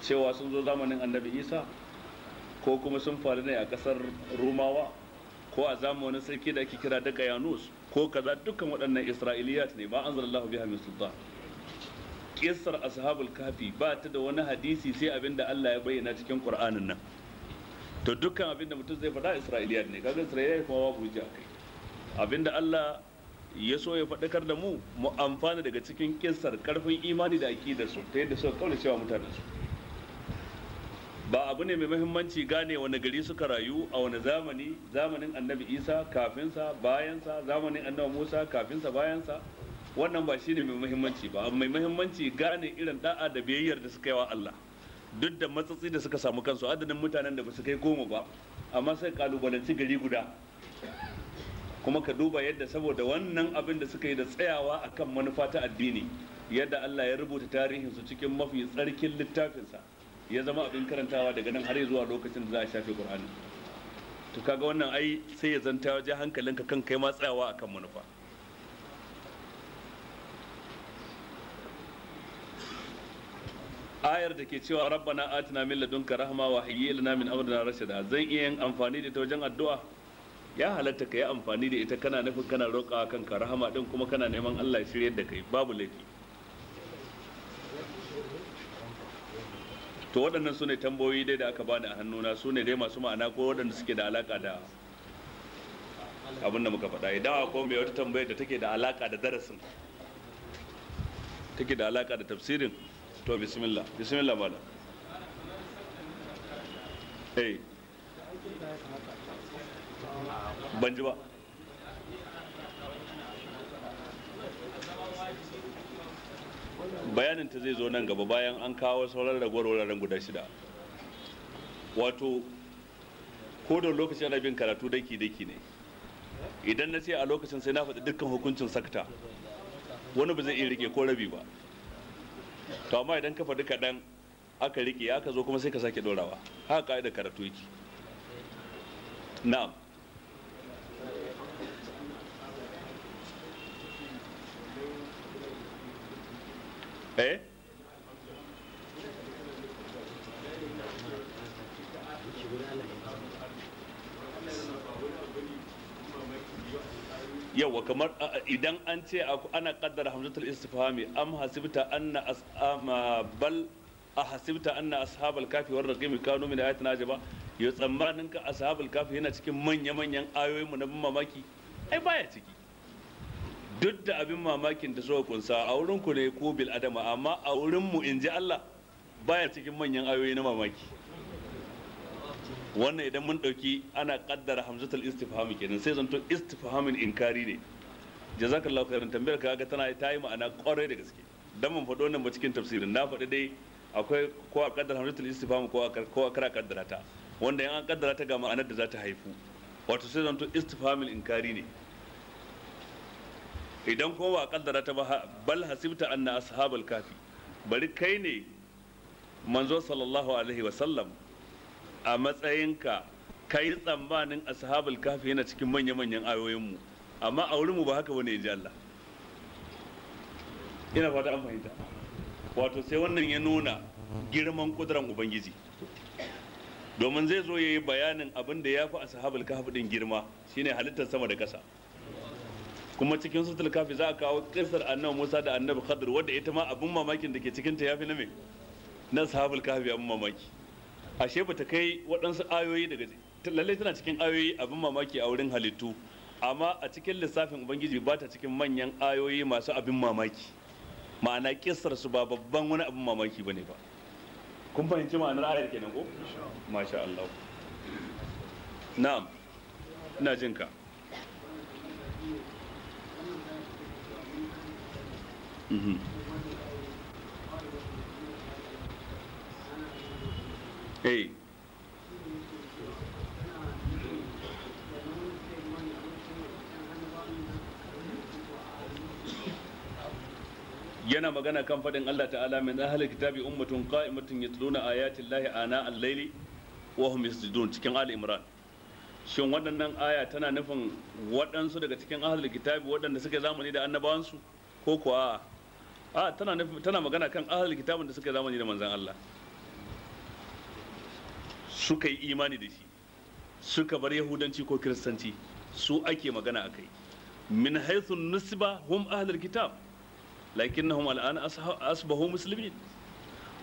cewa sun zo zamanin Annabi Isa ko kuma sun faru ne a ƙasar Rumawa ko a zamanin sarki da ake kira Daga Yanus ko kaza. Dukkan waɗannan Isra'iliyat ne, ba anzalallahu biha min sultan. Kissar ashabul kafi ba ta da wani hadisi sai abin da Allah ya bayyana cikin Qur'anin nan. To dukkan abin da mutum zai faɗa Isra'iliyat ne, kaga Isra'iliyat kuma babu hujja kai. Abinda Allah ya so ya faɗakar da mu, mu amfana daga cikin kissar karfin imani da aqidar su ta yadda suka kaura cewa mutanen su. Ba abu ne mai muhimmanci gane wani gari suka rayu a wani zamani, zamanin Annabi Isa kafinsa bayansa, zamanin Annabi Musa kafinsa bayansa, wannan ba shine mai muhimmanci ba. Mai muhimmanci gane irin da'a da biyayyar da suka yi wa Allah duk da matsatsi da suka samu kansu, adadin mutanen da ba su kai 10 ba, amma sai kalubalanci gari guda. Kuma ka duba yadda saboda wannan abin da suka yi da tsayawa akan manufa ta addini, yadda Allah ya rubuta tarihinsu cikin mafi tsarkin littafinsa, ya zama abin karantawa daga nan har zuwa lokacin da za a shafe Qur'ani. To kaga wannan ai sai ya zanta waje hankalinka kan kai ma tsayawa akan manufa. Ayar da ke cewa rabbana atina min ladunka rahma wa hayyi lana min amrina rashada, zan iya yin amfani da ita wajen addu'a? Ya halatta ka yi amfani da ita, kana nufin kana roƙa kanka rahama din, kuma kana neman Allah ya shiryar da kai, babu laifi. To waɗannan su ne tambayoyi dai da aka bani a hannuna, su ne dai masu ma'ana ko waɗanda suke da alaƙa da abin da muka faɗa. Idan akwai mai wata tambayar da take da alaƙa da darasin, take da alaƙa da tafsirin, to bismillah, bismillah malam. Eh, ban ji ba. Bayanin ta zai zo nan gaba bayan an kawo sauran ragowar wuraren guda 6. Wato ko da lokacin rabin karatu daki daki ne. Idan na ce a lokacin sai na faɗi dukkan hukuncin sakta, wani ba zai iya rike ko rabi ba. To amma idan ka faɗi kaɗan aka rike, aka zo kuma sai ka sake ɗorawa. Haka ka'idar karatu yake. Na'am. Eh? Yawa, kamar idan an ce ana kaddara hamzatul istifhami, am hasibta anna bal ahasibta anna ashabal kafi war raqim kanu min ayatina ajaba. Yo tsammanin ka ashabul kafi yana cikin manya manyan ayoyin mu na bin mamaki? Ai baya ciki. Duk da abin mamakin da suka kunsa a wurin ku ne ko bil adama, amma a wurin mu in ji Allah baya cikin manyan ayoyi na mamaki. Wannan idan mun dauki ana kaddara hamzatul istifhami kenan, sai zanto istifhamin inkari ne. Jazakallahu khairan, tambayar ka ga tana ta yi ma'ana kwarai da gaske. Dan mun faɗo wannan ba cikin tafsirin, na faɗi dai akwai ko a kaddara hamzatul istifham ko a kara kaddara ta, wanda in an kaddara ta ga ma'anar da za ta haifu, wato sai zanto istifhamin inkari ne. Idan kuma ba a kaddara ta ba, bal hasibta anna ashabal kafi, bari kai ne manzo sallallahu alaihi wa sallam a matsayinka kai tsammanin ashabul kafi yana cikin manya-manyan ayoyinmu, amma a wurinmu ba haka bane, inji Allah. Ina fata an fahimta. Wato sai wannan ya nuna girman kuduran Ubangiji, domin zai zo yayi bayanin abin da ya fi ashabul kafi din girma, shine halittar sama da ƙasa. Kuma cikin suratul kafi za a kawo kissar annabi Musa da annabi Khadir, wadda ita ma abin mamakin da ke cikin ta yafi na me na ashabul kafi abin mamaki. Ashe bata kai waɗansu ayoyi daga lalle tana cikin ayoyi abin mamaki a wurin halittu, amma a cikin lissafin Ubangiji ba ta cikin manyan ayoyi masu abin mamaki. Ma'ana kissar su ba babban wani abin mamaki bane ba. Kun fahimci ma'anar ayar kenan ko? Masha Allah. Na'am, ina jin ka. Eh. Yana magana kan faɗin Allah ta'ala min ahlil kitabi ummatun qa'imatun yatluna ayati llahi ana al-layli wa hum yasjudun, cikin Ali Imran. Shin waɗannan aya tana nufin waɗansu daga cikin ahlul kitabi waɗanda suka zamani da annabawansu ko kuwa a tana nufin, tana magana kan ahlul kitabin da suka zamani da manzon Allah, suka yi imani da shi, suka bar yahudanci ko kiristanci, su ake magana akai. Min haythu nisba hum ahlul kitab lakinnahum al'ana asbahu muslimin.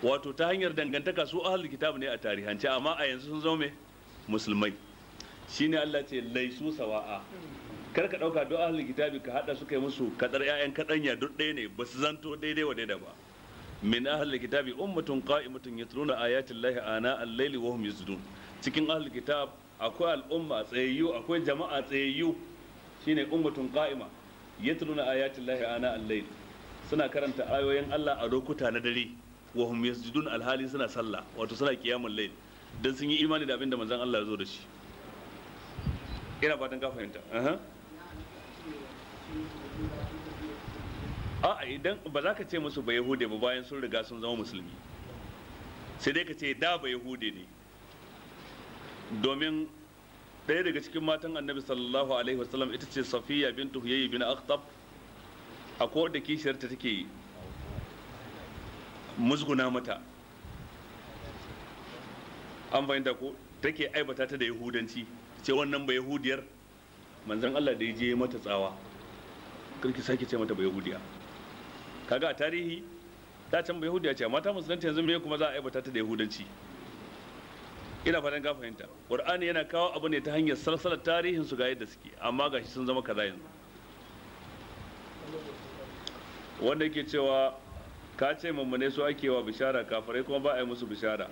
Wato ta hanyar dangantaka su ahlul kitab ne a tarihance, amma a yanzu sun zama me Musulmai. Shine Allah ce laisu sawa'a. Kar ka dauka duk ahlul kitabi ka hada su kai musu kadar ƴaƴan kadanya duk ɗaya ne, ba su zanto daidai wa daida ba. Min ahlul kitabi ummatun qa'imatun yatluna ayati llahi ana al-layli wa hum yasjudun. Cikin ahlul kitab akwai al'umma tsayayyu, akwai jama'a tsayayyu, shine ummatun qa'ima yatluna ayati llahi ana al-layl, suna karanta ayoyin Allah a lokuta na dare, wa hum yasjudun, alhali suna sallah, wato suna qiyamul layl, dan sun yi imani da abinda manzon Allah ya zo da shi. Ina fatan ka fahimta. A'a, idan ba za ka ce musu ba Yahude ba bayan sun riga sun zama musulmi, sai dai ka ce da ba Yahude ne. Domin ɗaya daga cikin matan Annabi sallallahu alaihi wasallam ita ce Safiya bintu Huyayy bin Akhtab, akwai wadda kishiyarta take musguna mata, an fahimta ko, take aibata ta da Yahudanci, ce wannan ba Yahudiyar. Manzon Allah da ya je mata tsawa, karki sake ce mata ba Yahudiya. Kaga a tarihi ta can ba Yahudiya ce, amma ta musulunta yanzu, me kuma za a aibata ta da Yahudanci? Ina fatan ka fahimta. Qur'ani yana kawo abu ne ta hanyar salsalar tarihin su ga yadda suke, amma gashi sun zama kaza yanzu. Wanda yake cewa ka ce mummune su ake wa bishara, kafirai kuma ba a yi musu bishara,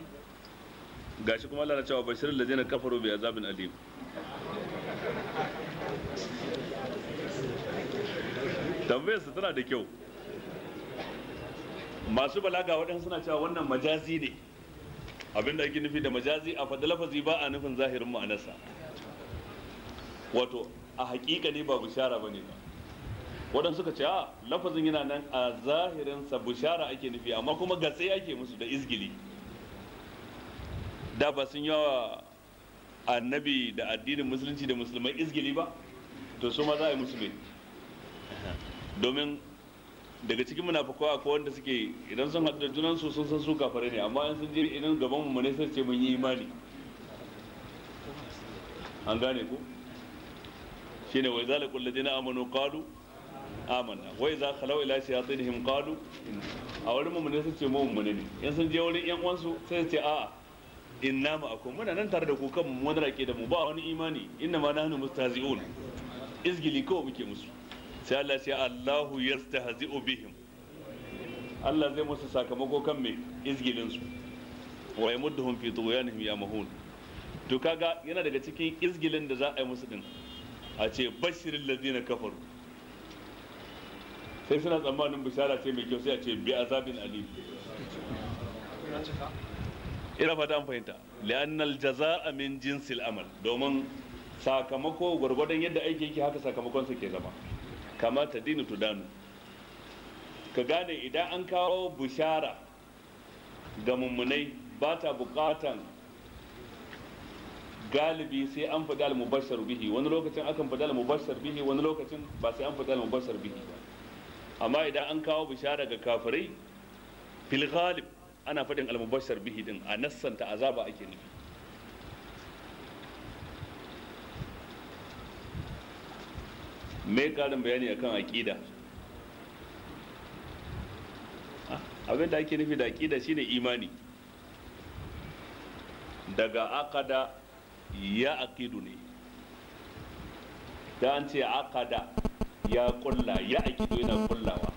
gashi kuma Allah na cewa bashirul ladina kafaru bi azabin alim. Tambayar su tana da kyau. Masu balaga waɗansu suna cewa wannan majazi ne. Abinda ake nufi da majazi, a faɗi lafazi ba a nufin zahirin ma'anarsa, wato a haƙiƙa ne ba bishara ba ne ba. Waɗansu suka ce a lafazin yana nan a zahirinsa bishara ake nufi, amma kuma gatse ake musu da izgili. Da ba sun yawa annabi da addinin musulunci da musulmai izgili ba, to su ma za a yi musu ne. Domin daga cikin munafukai akwai wanda suke idan sun haɗu da junansu sun san su kafare ne, amma in sun je idan gaban mu ne sai ce mun yi imani. An gane ku? Shine wa idza laqul ladina amanu qalu amanna wa idza khalaw ila shayatinihim qalu. A wurin mu ne sai ce mu ne, in sun je wurin yan uwansu sai ce a'a inna ma'akum, muna nan tare da ku kan mu rake da mu ba wani imani, inna ma nahnu mustahzi'un, izgili kawai muke musu. Sai Allah ce Allahu yastahzi'u bihim, Allah zai musu sakamako kan me izgilin su, wa yamudduhum fi tughyanihim yamahun. To kaga yana daga cikin izgilin da za a yi musu din, a ce bashiril ladina kafaru, sai suna tsammanin bishara ce mai kyau, sai a ce bi azabin alim. Ina fata an fahimta. Li'annal jaza'a min jinsil amal, domin sakamako gwargwadon yadda aiki yake haka sakamakon sa ke zama. Kama ta dinu tudanu. Ka gane idan an kawo bishara ga mummunai ba ta bukatan galibi sai an faɗi al-mubashshar bihi, wani lokacin akan faɗi al-mubashshar bihi, wani lokacin ba sai an faɗi al-mubashshar bihi ba. Amma idan an kawo bishara ga kafirai fil ghalib ana faɗin al-mubashshar bihi din, a nassanta azaba ake nufi. Me karin bayani akan aqida? Abin da ake nufi da aqida shine imani. Daga aqada ya aqidu ne, da an ce aqada ya kulla, ya aqidu yana kullawa,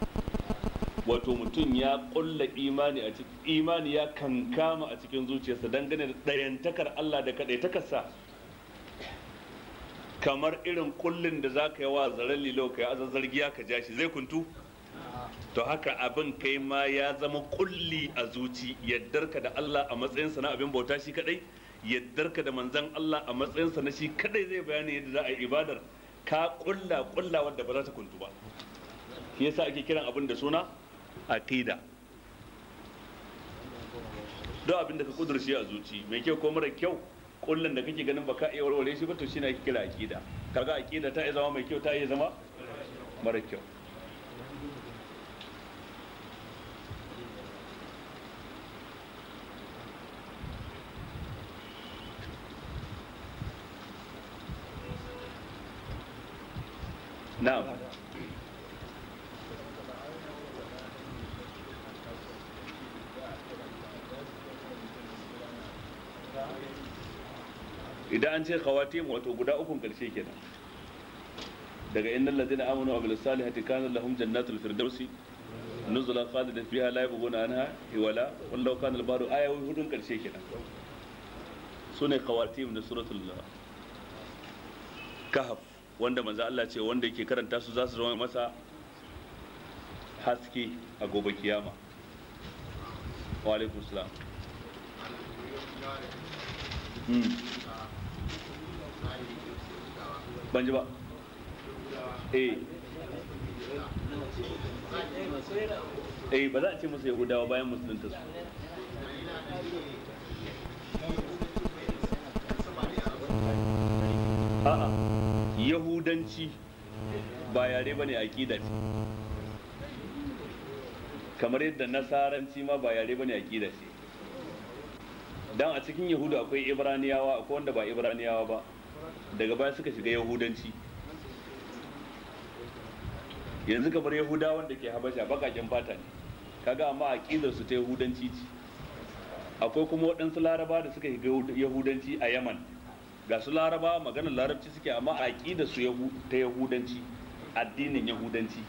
wato mutum ya kulla imani a cikin imani, ya kankama a cikin zuciyarsa dangane da ɗayantakar Allah da kaɗaitakarsa, kamar irin kullin da zaka yi wa zaren lilo ka yi azazzargiya ka ja shi zai kuntu. To haka abin kai ma ya zama kulli a zuci, yaddarka da Allah a matsayinsa na abin bauta shi kadai, yaddarka da manzan Allah a matsayinsa na shi kadai zai bayani yadda za a yi ibadar, ka kulla kulla wanda ba za ta kuntu ba. Shi yasa ake kiran abin da suna aqida. Duk abin da ka kudurce a zuci mai kyau ko mara kyau, kullun da kake ganin baka iya warware shi ba, to shine ake kira aqida. Kaga aqida ta iya zama mai kyau, ta iya zama mara kyau. Na'am. Idan an ce khawatim wato guda ukun karshe kenan. Daga innal ladina amanu wa amilus salihati kana lahum jannatul firdausi nuzulan khalidan fiha la yabghuna anha hiwala wallau kana al-baru, ayoyi hudun karshe kenan. Sune khawatim na suratul Kahf, wanda manzo Allah ce wanda yake karanta su za su zama masa haske a gobe kiyama. Wa alaikum salam. Ban ji ba. Eh ba za a ce musu Yahudawa bayan musulunta su. A'a, Yahudanci ba yare bane, aqida ce. Kamar yadda Nasaranci ma ba yare bane, aqida ce. Dan a cikin Yahudu akwai Ibraniyawa, akwai wanda ba Ibraniyawa ba. Daga baya suka shiga Yahudanci. Yanzu kamar Yahudawan da ke Habasha bakaken fata ne, kaga amma aqidar su ta Yahudanci ce. Akwai kuma waɗansu Laraba da suka shiga Yahudanci a Yaman. Ga su Laraba maganar Larabci suke, amma aqidar su ta Yahudanci, addinin Yahudanci.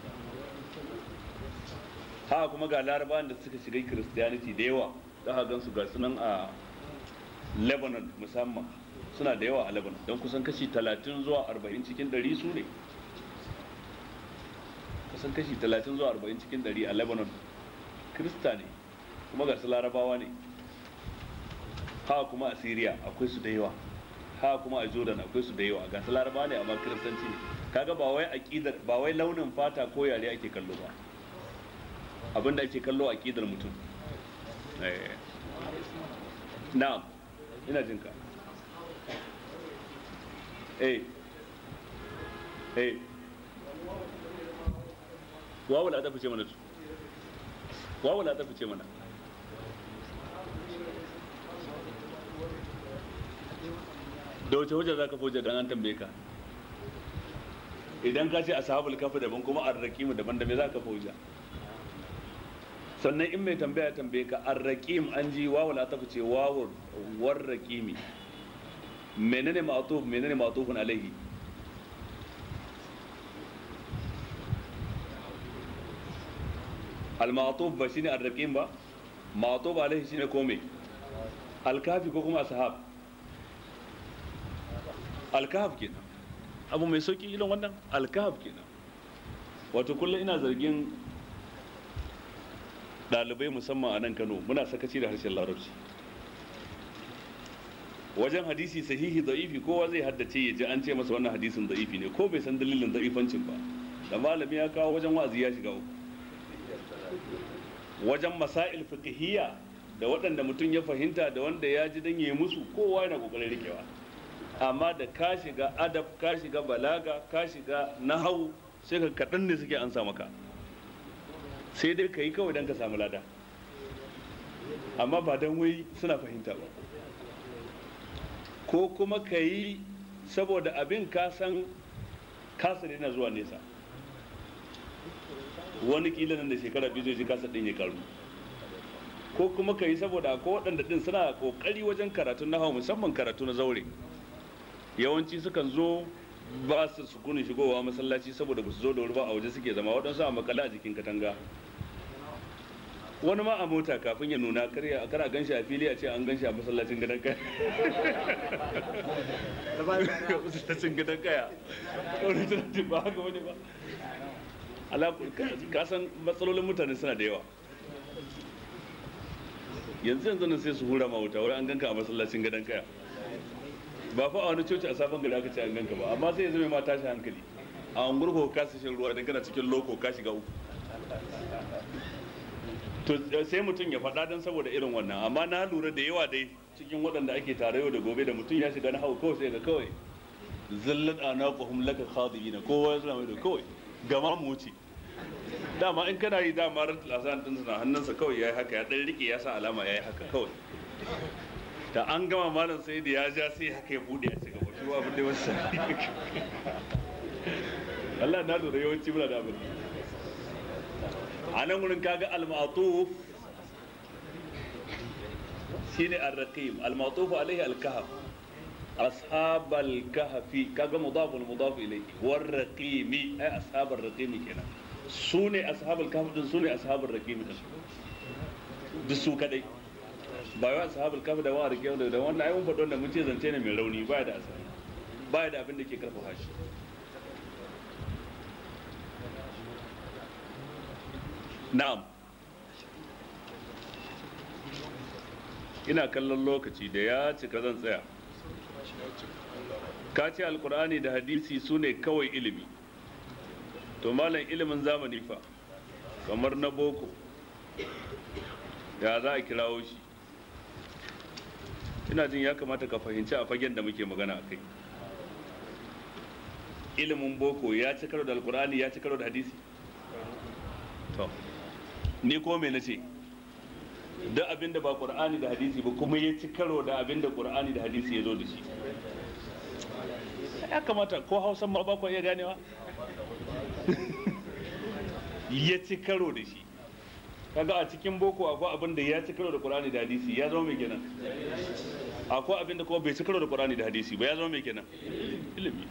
Haka kuma ga Larabawan da suka shiga Christianity da yawa, za ka gansu ga sunan a Lebanon musamman, suna da yawa a Lebanon, don kusan kashi 30 zuwa 40 cikin 100 su ne. Kusan kashi 30 zuwa 40 cikin 100 a Lebanon Kirista ne, kuma ga su Larabawa ne. Haka kuma a Syria akwai su da yawa, haka kuma a Jordan akwai su da yawa, ga su Larabawa ne amma Kiristanci ne. Kaga ba wai aqidar, ba wai launin fata ko yare ake kallo ba, abinda ake kallo aqidar mutum. Na'am, ina jin ka. Eh eh wawul adafu ce mana su. Wawul adafu ce mana. Da wace hujja zaka foje dan an tambaye ka? Idan ka ce ashabul kafi daban kuma arraqim daban, da me zaka foje? Sannan in mai tambaya tambaye ka arraqim, an ji wawul adafu ce wawul warraqimi. Menene ma'tuf, menene ma'tufun alaihi? Al-ma'tuf ba shine ar-raqim ba, ma'tuf alaihi shine kome al-kafi ko kuma ashab al-kahf kenan. Abu mai sauki irin wannan al-kahf kenan. Wato kullum ina zargin dalibai musamman a nan Kano, muna sakaci da harshen Larabci. Wajen hadisi sahihi da'ifi kowa zai haddace ya ji an ce masa wannan hadisin da'ifi ne, ko bai san dalilin da'ifancin ba. Da malami ya kawo wajen wa'azi ya shiga uku. Wajen masail fiqhiyya da waɗanda mutum ya fahimta da wanda ya ji dan yayi musu, kowa yana kokarin rikewa. Amma da ka shiga adab, ka shiga balaga, ka shiga nahwu, sai ka kaɗan ne suke ansa maka. Sai dai ka yi kawai dan ka samu lada, amma ba dan wai suna fahimta ba. Ko kuma ka yi saboda abin ka san kasa yana zuwa nesa. Wani kila nan da shekara biyu zai ji kasa ɗin ya karu. Ko kuma ka yi saboda ko waɗanda ɗin suna ƙoƙari wajen karatun nahawu, musamman karatu na zaure. Yawanci sukan zo ba su sukunin shigowa masallaci saboda ba su zo da wuri ba, a waje suke zama, waɗansu a makale a jikin katanga, wani ma a mota kafin ya nuna kar a ganshi a fili a ce an ganshi a masallacin gadon kaya. Masallacin gadon kaya wani tunanin ba haka wani ba. Ka san matsalolin mutane suna da yawa. Yanzu yanzu nan sai su hura ma wuta wai an ganka a masallacin gadon kaya. Ba fa a wani coci a sabon gari aka ce an ganka ba, amma sai ya zama ma tashi hankali. A unguwar ka su shan ruwa idan kana cikin loko ka shiga uku. To sai mutum ya faɗa don saboda irin wannan. Amma na lura da yawa dai cikin waɗanda ake tare yau da gobe, da mutum ya shiga na hau kawai sai ga kawai zallat anaquhum laka khadiina, kowa ya zama da kawai gama mu wuce. Dama in kana yi dama ran lasan din suna hannunsa kawai yayi haka, ya dan rike ya sa alama yayi haka kawai. Da an gama malam sai da ya ja sai haka ya bude ya shiga shi ba abin da wasu. Allah na lura yawanci muna da abin. A nan wurin kaga al-ma'tuf shine ar-raqim, al-ma'tuf alaihi al-kahf. Ashabal kahfi kaga mudafun mudaf ilayhi, war raqimi ay ashabar raqimi kenan, sune ashabal kahfi din, sune ashabar raqimi din, duk su kadai. Ba wai ashabul kahfi da wa raqimi da wannan, ai mun faɗo da mun ce zance ne mai rauni, baya da asali, baya da abin da ke karfafa shi. Na'am, ina kallon lokaci da ya cika zan tsaya. Ka ce alkur'ani da hadisi su ne kawai ilimi, to malam ilimin zamani fa kamar na boko ya za a kirawo shi? Ina jin ya kamata ka fahimci a fagen da muke magana a kai. Ilimin boko ya ci karo da alkur'ani, ya ci karo da hadisi? To ni ko me nace? Duk abin da ba qur'ani da hadisi ba kuma ya ci karo da abin da qur'ani da hadisi ya zo da shi, ya kamata ko hausan ma ba ku iya ganewa. Ya ci karo da shi. Kaga a cikin boko akwai abin da ya ci karo da qur'ani da hadisi, ya zama mai kenan. Akwai abin da kuma bai ci karo da qur'ani da hadisi ba, ya zama mai kenan, ilimi.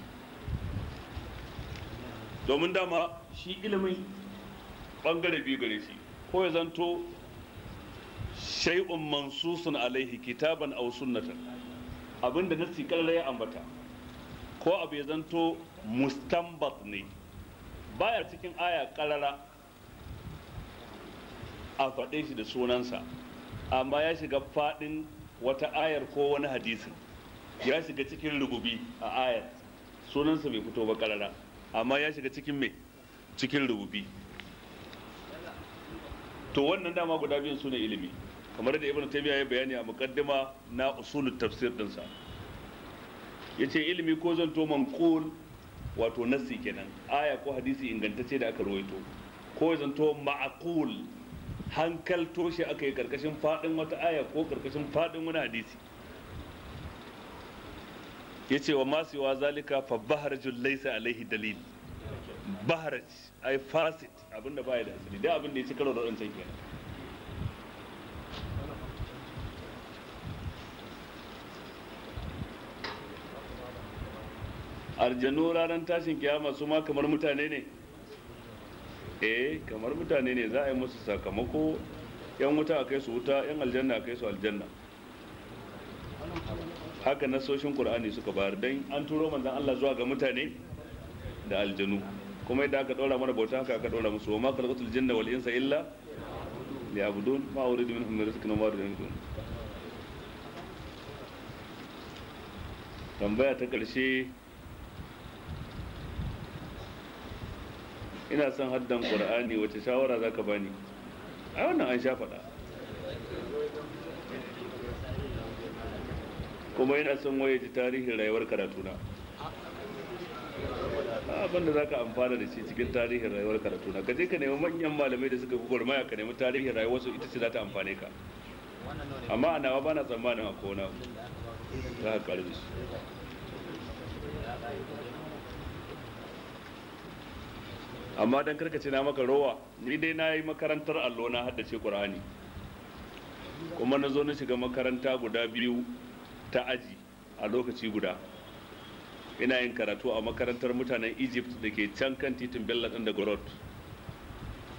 Domin dama shi ilimin bangare biyu gare shi, ko ya zanto shay'un mansusun alaihi kitaban aw sunnatan, abinda nassi kallar ya ambata, ko abu ya zanto mustanbat ne, baya cikin aya karara a faɗe shi da sunansa, amma ya shiga faɗin wata ayar ko wani hadisin, ya shiga cikin rububi a ayar, sunansa bai fito ba karara, amma ya shiga cikin me, cikin rububi. To wannan dama guda biyun su ne ilimi, kamar da Ibn Taymiyyah ya bayani a muqaddima na usulut tafsir dinsa. Yace ilimi ko zanto manqul, wato nassi kenan, aya ko hadisi ingantacce da aka ruwaito, ko zanto ma'qul, hankalto shi aka yi karkashin fadin wata aya ko karkashin fadin wani hadisi. Yace wa ma siwa zalika fa baharjul laysa alaihi dalil. Baharaj ai fasid, abinda baya da asali, da abinda ya ci karo da wancan kenan. Aljanu ranar tashin kiyama su ma kamar mutane ne? Eh, kamar mutane ne, za a yi musu sakamako, yan wuta a kai su wuta, yan aljanna a kai su aljanna. Haka nasoshin Qur'ani suka bayar, dan an turo manzon Allah zuwa ga mutane da aljanu, kuma yadda aka ɗora mana bauta haka aka ɗora musu. Wa ma khalaqatul jinna wal insa illa liya'budun, ma uridu minhum min rizqin wa ma uridu min. Tambaya ta ƙarshe, ina son haddan Qur'ani, wace shawara zaka bani? Ai wannan an sha faɗa. Kuma ina son waye ji tarihin rayuwar karatuna. Abin da za ka amfana da shi cikin tarihin rayuwar karatu na, ka je ka nemi manyan malamai da suka gwagwarmaya, ka nemi tarihin rayuwarsu, ita ce za ta amfane ka. Amma a nawa ba na tsammanin a kona za ka karu da shi. Amma don karkace na maka rowa, ni dai na yi makarantar allo, na haddace Qur'ani, kuma na zo na shiga makaranta guda biyu ta aji a lokaci guda. Ina yin karatu a makarantar mutanen Egypt da ke can kan titin Bello ɗin da Gorot,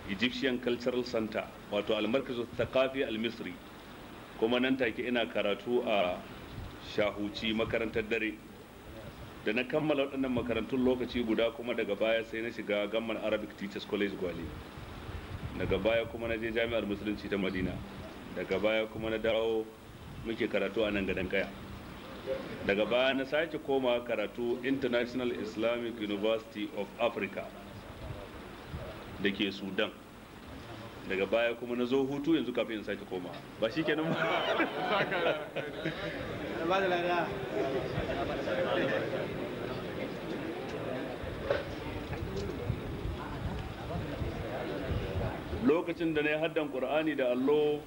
Egyptian Cultural Center, wato almarkazu thaqafi al-Misri. Kuma nan take ina karatu a Shahuci, makarantar dare. Da na kammala waɗannan makarantun lokaci guda, kuma daga baya sai na shiga Gamman Arabic Teachers College Gwale. Daga baya kuma na je Jami'ar Musulunci ta Madina. Daga baya kuma na dawo muke karatu a nan gadon kaya. Daga baya na sake koma karatu International Islamic University of Africa da ke Sudan. Daga baya kuma na zo hutu yanzu kafin in sake koma. Ba shi kenan ba. Lokacin da na yi haddan Qur'ani da allo,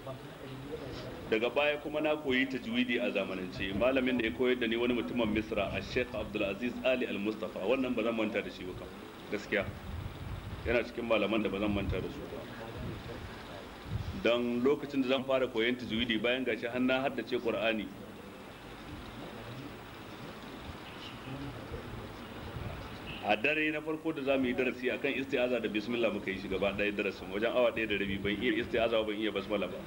daga baya kuma na koyi tajwidi a zamanance. Malamin da ya koyar da ni wani mutumin Misra, a Sheikh Abdulaziz Ali Al-Mustafa. Wannan ba zan manta da shi ba gaskiya, yana cikin malaman da ba zan manta da su ba. Don lokacin da zan fara koyon tajwidi, bayan gashi har na haddace Qur'ani, A dare na farko da zamu yi darasi akan isti'aza da bismillah muka yi shi gaba ɗaya darasin wajen awa 1.5. Ban iya isti'aza ban iya basmala ba.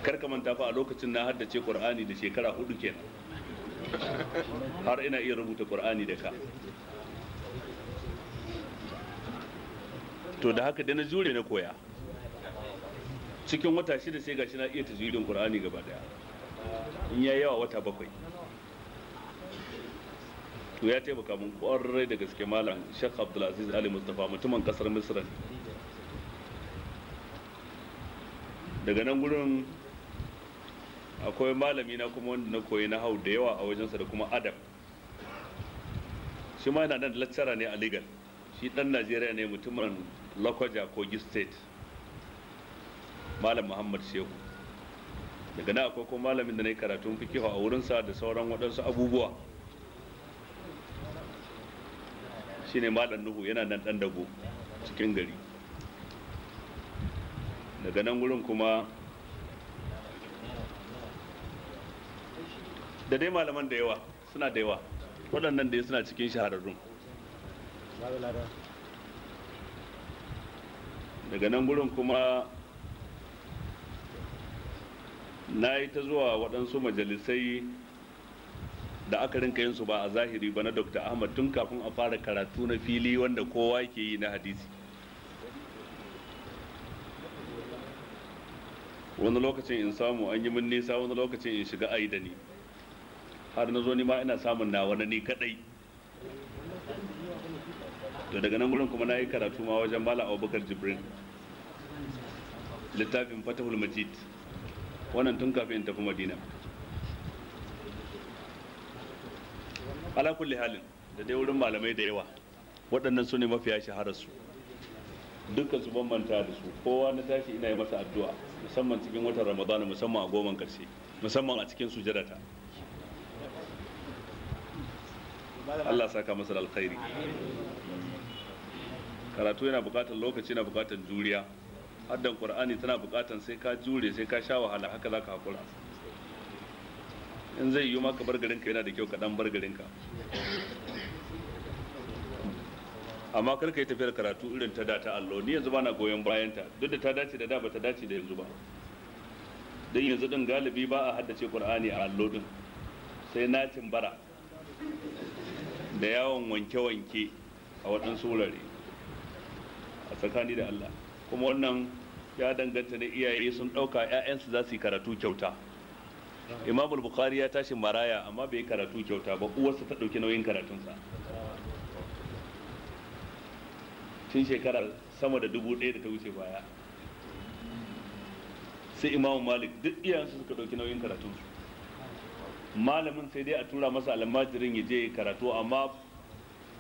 Kar ka manta fa a lokacin na haddace Qur'ani da shekara 4 kenan, har ina iya rubuta Qur'ani da ka. To da haka da na jure na koya, cikin wata 6 sai gashi na iya tajwidin Qur'ani gaba daya, in yayi yawa wata 7. To ya taimaka mun kwarai da gaske malam Sheikh Abdulaziz Ali Mustafa, mutumin kasar Misra ne. Daga nan gurin akwai malami na kuma wanda na koyi na hau da yawa a wajensa da kuma adab. Shi ma yana nan lecturer ne a legal, shi dan Najeriya ne, mutumin Lokoja, Kogi State, Malam Muhammad Shehu. Daga nan akwai kuma malamin da na yi karatun fikihu a wurinsa da sauran waɗansu abubuwa, shine Malam Nuhu, yana nan ɗan dago cikin gari. Daga nan gurin kuma da dai malaman da yawa, suna da yawa, waɗannan dai suna cikin shahararrun. Daga nan gurin kuma na yi ta zuwa waɗansu majalisai da aka rinka yin su ba a zahiri ba na Dr. Ahmad tun kafin a fara karatu na fili wanda kowa ke yi na hadisi. Wani lokacin in samu an yi min nisa, wani lokacin in shiga ayi da ni, har na zo ni ma ina samun nawa na ni kadai. To daga nan gurin kuma na yi karatu ma wajen Malam Abubakar Jibrin, littafin Fatahul Majid, wannan tun kafin in tafi Madina. Ala kulli halin, da dai wurin malamai da yawa, waɗannan su ne mafiya shahararsu, dukkan su bambanta da su. Kowa na tashi ina yi masa addu'a, musamman cikin watan Ramadana, musamman a goman karshe, musamman a cikin sujadata. Allah saka masa da alkhairi. Karatu yana buƙatar lokaci, yana buƙatar juriya. Haddan Qur'ani tana buƙatar sai ka jure, sai ka sha wahala, haka zaka hakura. In zai yi maka bar garinka yana da kyau ka dan bar garinka, amma kar ka yi tafiyar karatu irin ta da ta allo. Ni yanzu bana goyon bayan ta, duk da ta dace da da ba ta dace da yanzu ba. Don yanzu din galibi ba a haddace Qur'ani a allo din, sai nacin bara da yawon wanke-wanke a waɗansu wurare a tsakani da Allah. Kuma wannan ya danganta da iyaye sun ɗauka 'ya'yansu za su yi karatu kyauta. Imam Bukhari ya tashi maraya amma bai karatu kyauta ba, uwarsa ta ɗauki nauyin karatunsa tun shekara sama da 1000 da ta wuce baya. Sai Imam Malik duk iyayensu suka ɗauki nauyin karatunsu. Malamin sai dai a tura masa almajirin ya je karatu, amma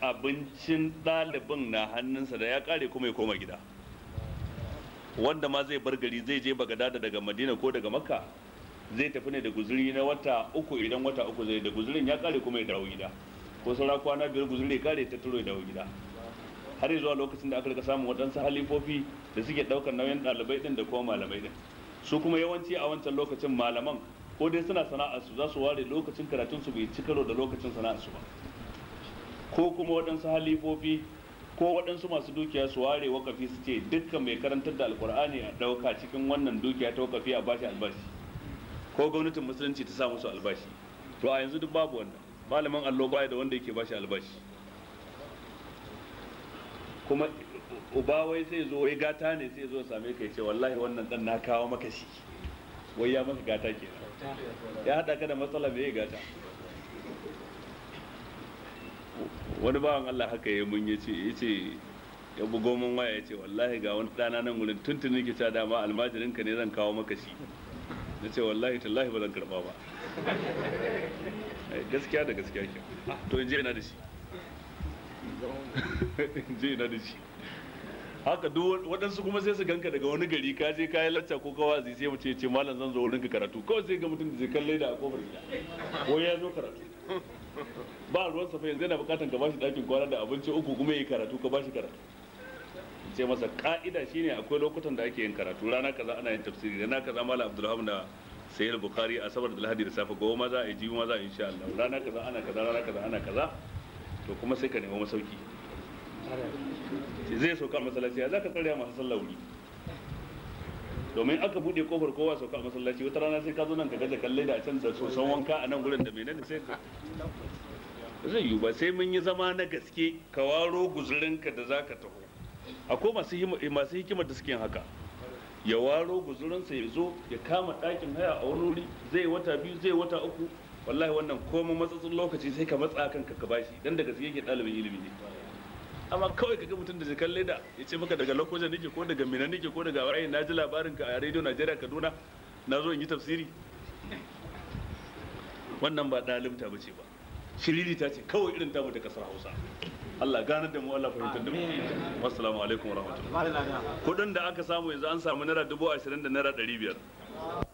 abincin ɗalibin na hannunsa, da ya kare kuma ya koma gida. Wanda ma zai bar gari zai je Bagadada daga Madina ko daga Makka, zai tafi ne da guzuri na wata 3. Idan wata 3 zai da guzurin ya kare kuma ya dawo gida, ko saura kwana 5 guzuri ya kare ta turo ya dawo gida. Har zuwa lokacin da aka rika samun waɗansu halifofi da suke ɗaukar nauyin ɗalibai ɗin da kuma malamai ɗin. Su kuma yawanci a wancan lokacin malaman ko dai suna sana'ar su, za su ware lokacin karatun su bai ci karo da lokacin sana'ar su ba, ko kuma waɗansu halifofi ko waɗansu masu dukiya su ware wakafi su ce dukkan mai karantar da Alkur'ani a ɗauka cikin wannan dukiya ta wakafi a bashi albashi, ko gwamnatin musulunci ta sa musu albashi. To a yanzu duk babu wannan. Malamin allo baya da wanda yake bashi albashi. Kuma uba wai sai zo wai gata ne, sai zo same ka ya ce wallahi wannan dan na kawo maka shi, wai ya maka gata kenan, ya hada ka da matsala mai gata. Wani bawan Allah haka ya mun yace ya bugo mun waya yace wallahi ga wani dana nan gurin tuntuni ke cewa dama almajirin ka ne zan kawo maka shi. Nace wallahi tallahi ba zan karba ba. Gaskiya da gaskiya ke. To in je ina da shi. In je ina da shi. Haka duk waɗansu kuma sai su ganka daga wani gari ka je ka yi lacca ko kawazi, sai mu ce malam zan zo wurin ka karatu. Kawai sai ga mutum da zai kalle da a kofar gida ko ya zo karatu, ba ruwan sa fa yanzu yana bukatan ka bashi ɗakin kwana da abinci 3 kuma yayi karatu, ka bashi karatu. Ce masa ka'ida shine akwai lokutan da ake yin karatu, rana kaza ana yin tafsiri, rana kaza malam Abdulrahman da Sayyid Bukhari, asabar da Lahadi da safe, gobe ma za a yi, jibi ma za a yi insha Allah, rana kaza ana kaza, rana kaza ana kaza. To kuma sai ka nemi masauki. Zai sauka a masallaci, ya zaka tsare masu sallah wuri? Domin aka bude kofar kowa sauka a masallaci, wata rana sai ka zo nan ka gaza kalle da a can da soson wanka a nan gurin da menene, sai ka zai yiwu ba. Sai mun yi zama na gaske, ka waro guzurinka da zaka taho. Akwai masu hikimar da suke yin haka, ya waro guzurinsa ya zo ya kama ɗakin haya a wani wuri, zai wata 2, zai wata 3. Wallahi wannan komai matsatsin lokaci sai ka matsa kanka ka bashi, dan da gaske yake ɗalibin ilimi ne. Amma kawai kaga mutum da jikan leda ya ce maka daga Lokoja nake ko daga Mina nake ko daga Warayi, na ji labarin ka a rediyo Najeriya Kaduna, na zo in yi tafsiri. Wannan ba ɗalibta ba ce ba, shiriri ta ce kawai irin tamu ta kasar Hausa. Allah ganar da mu, Allah fahimtar da mu. Wassalamu alaikum warahmatullahi. Kudin da aka samu yanzu an samu naira 20,000 da naira 500.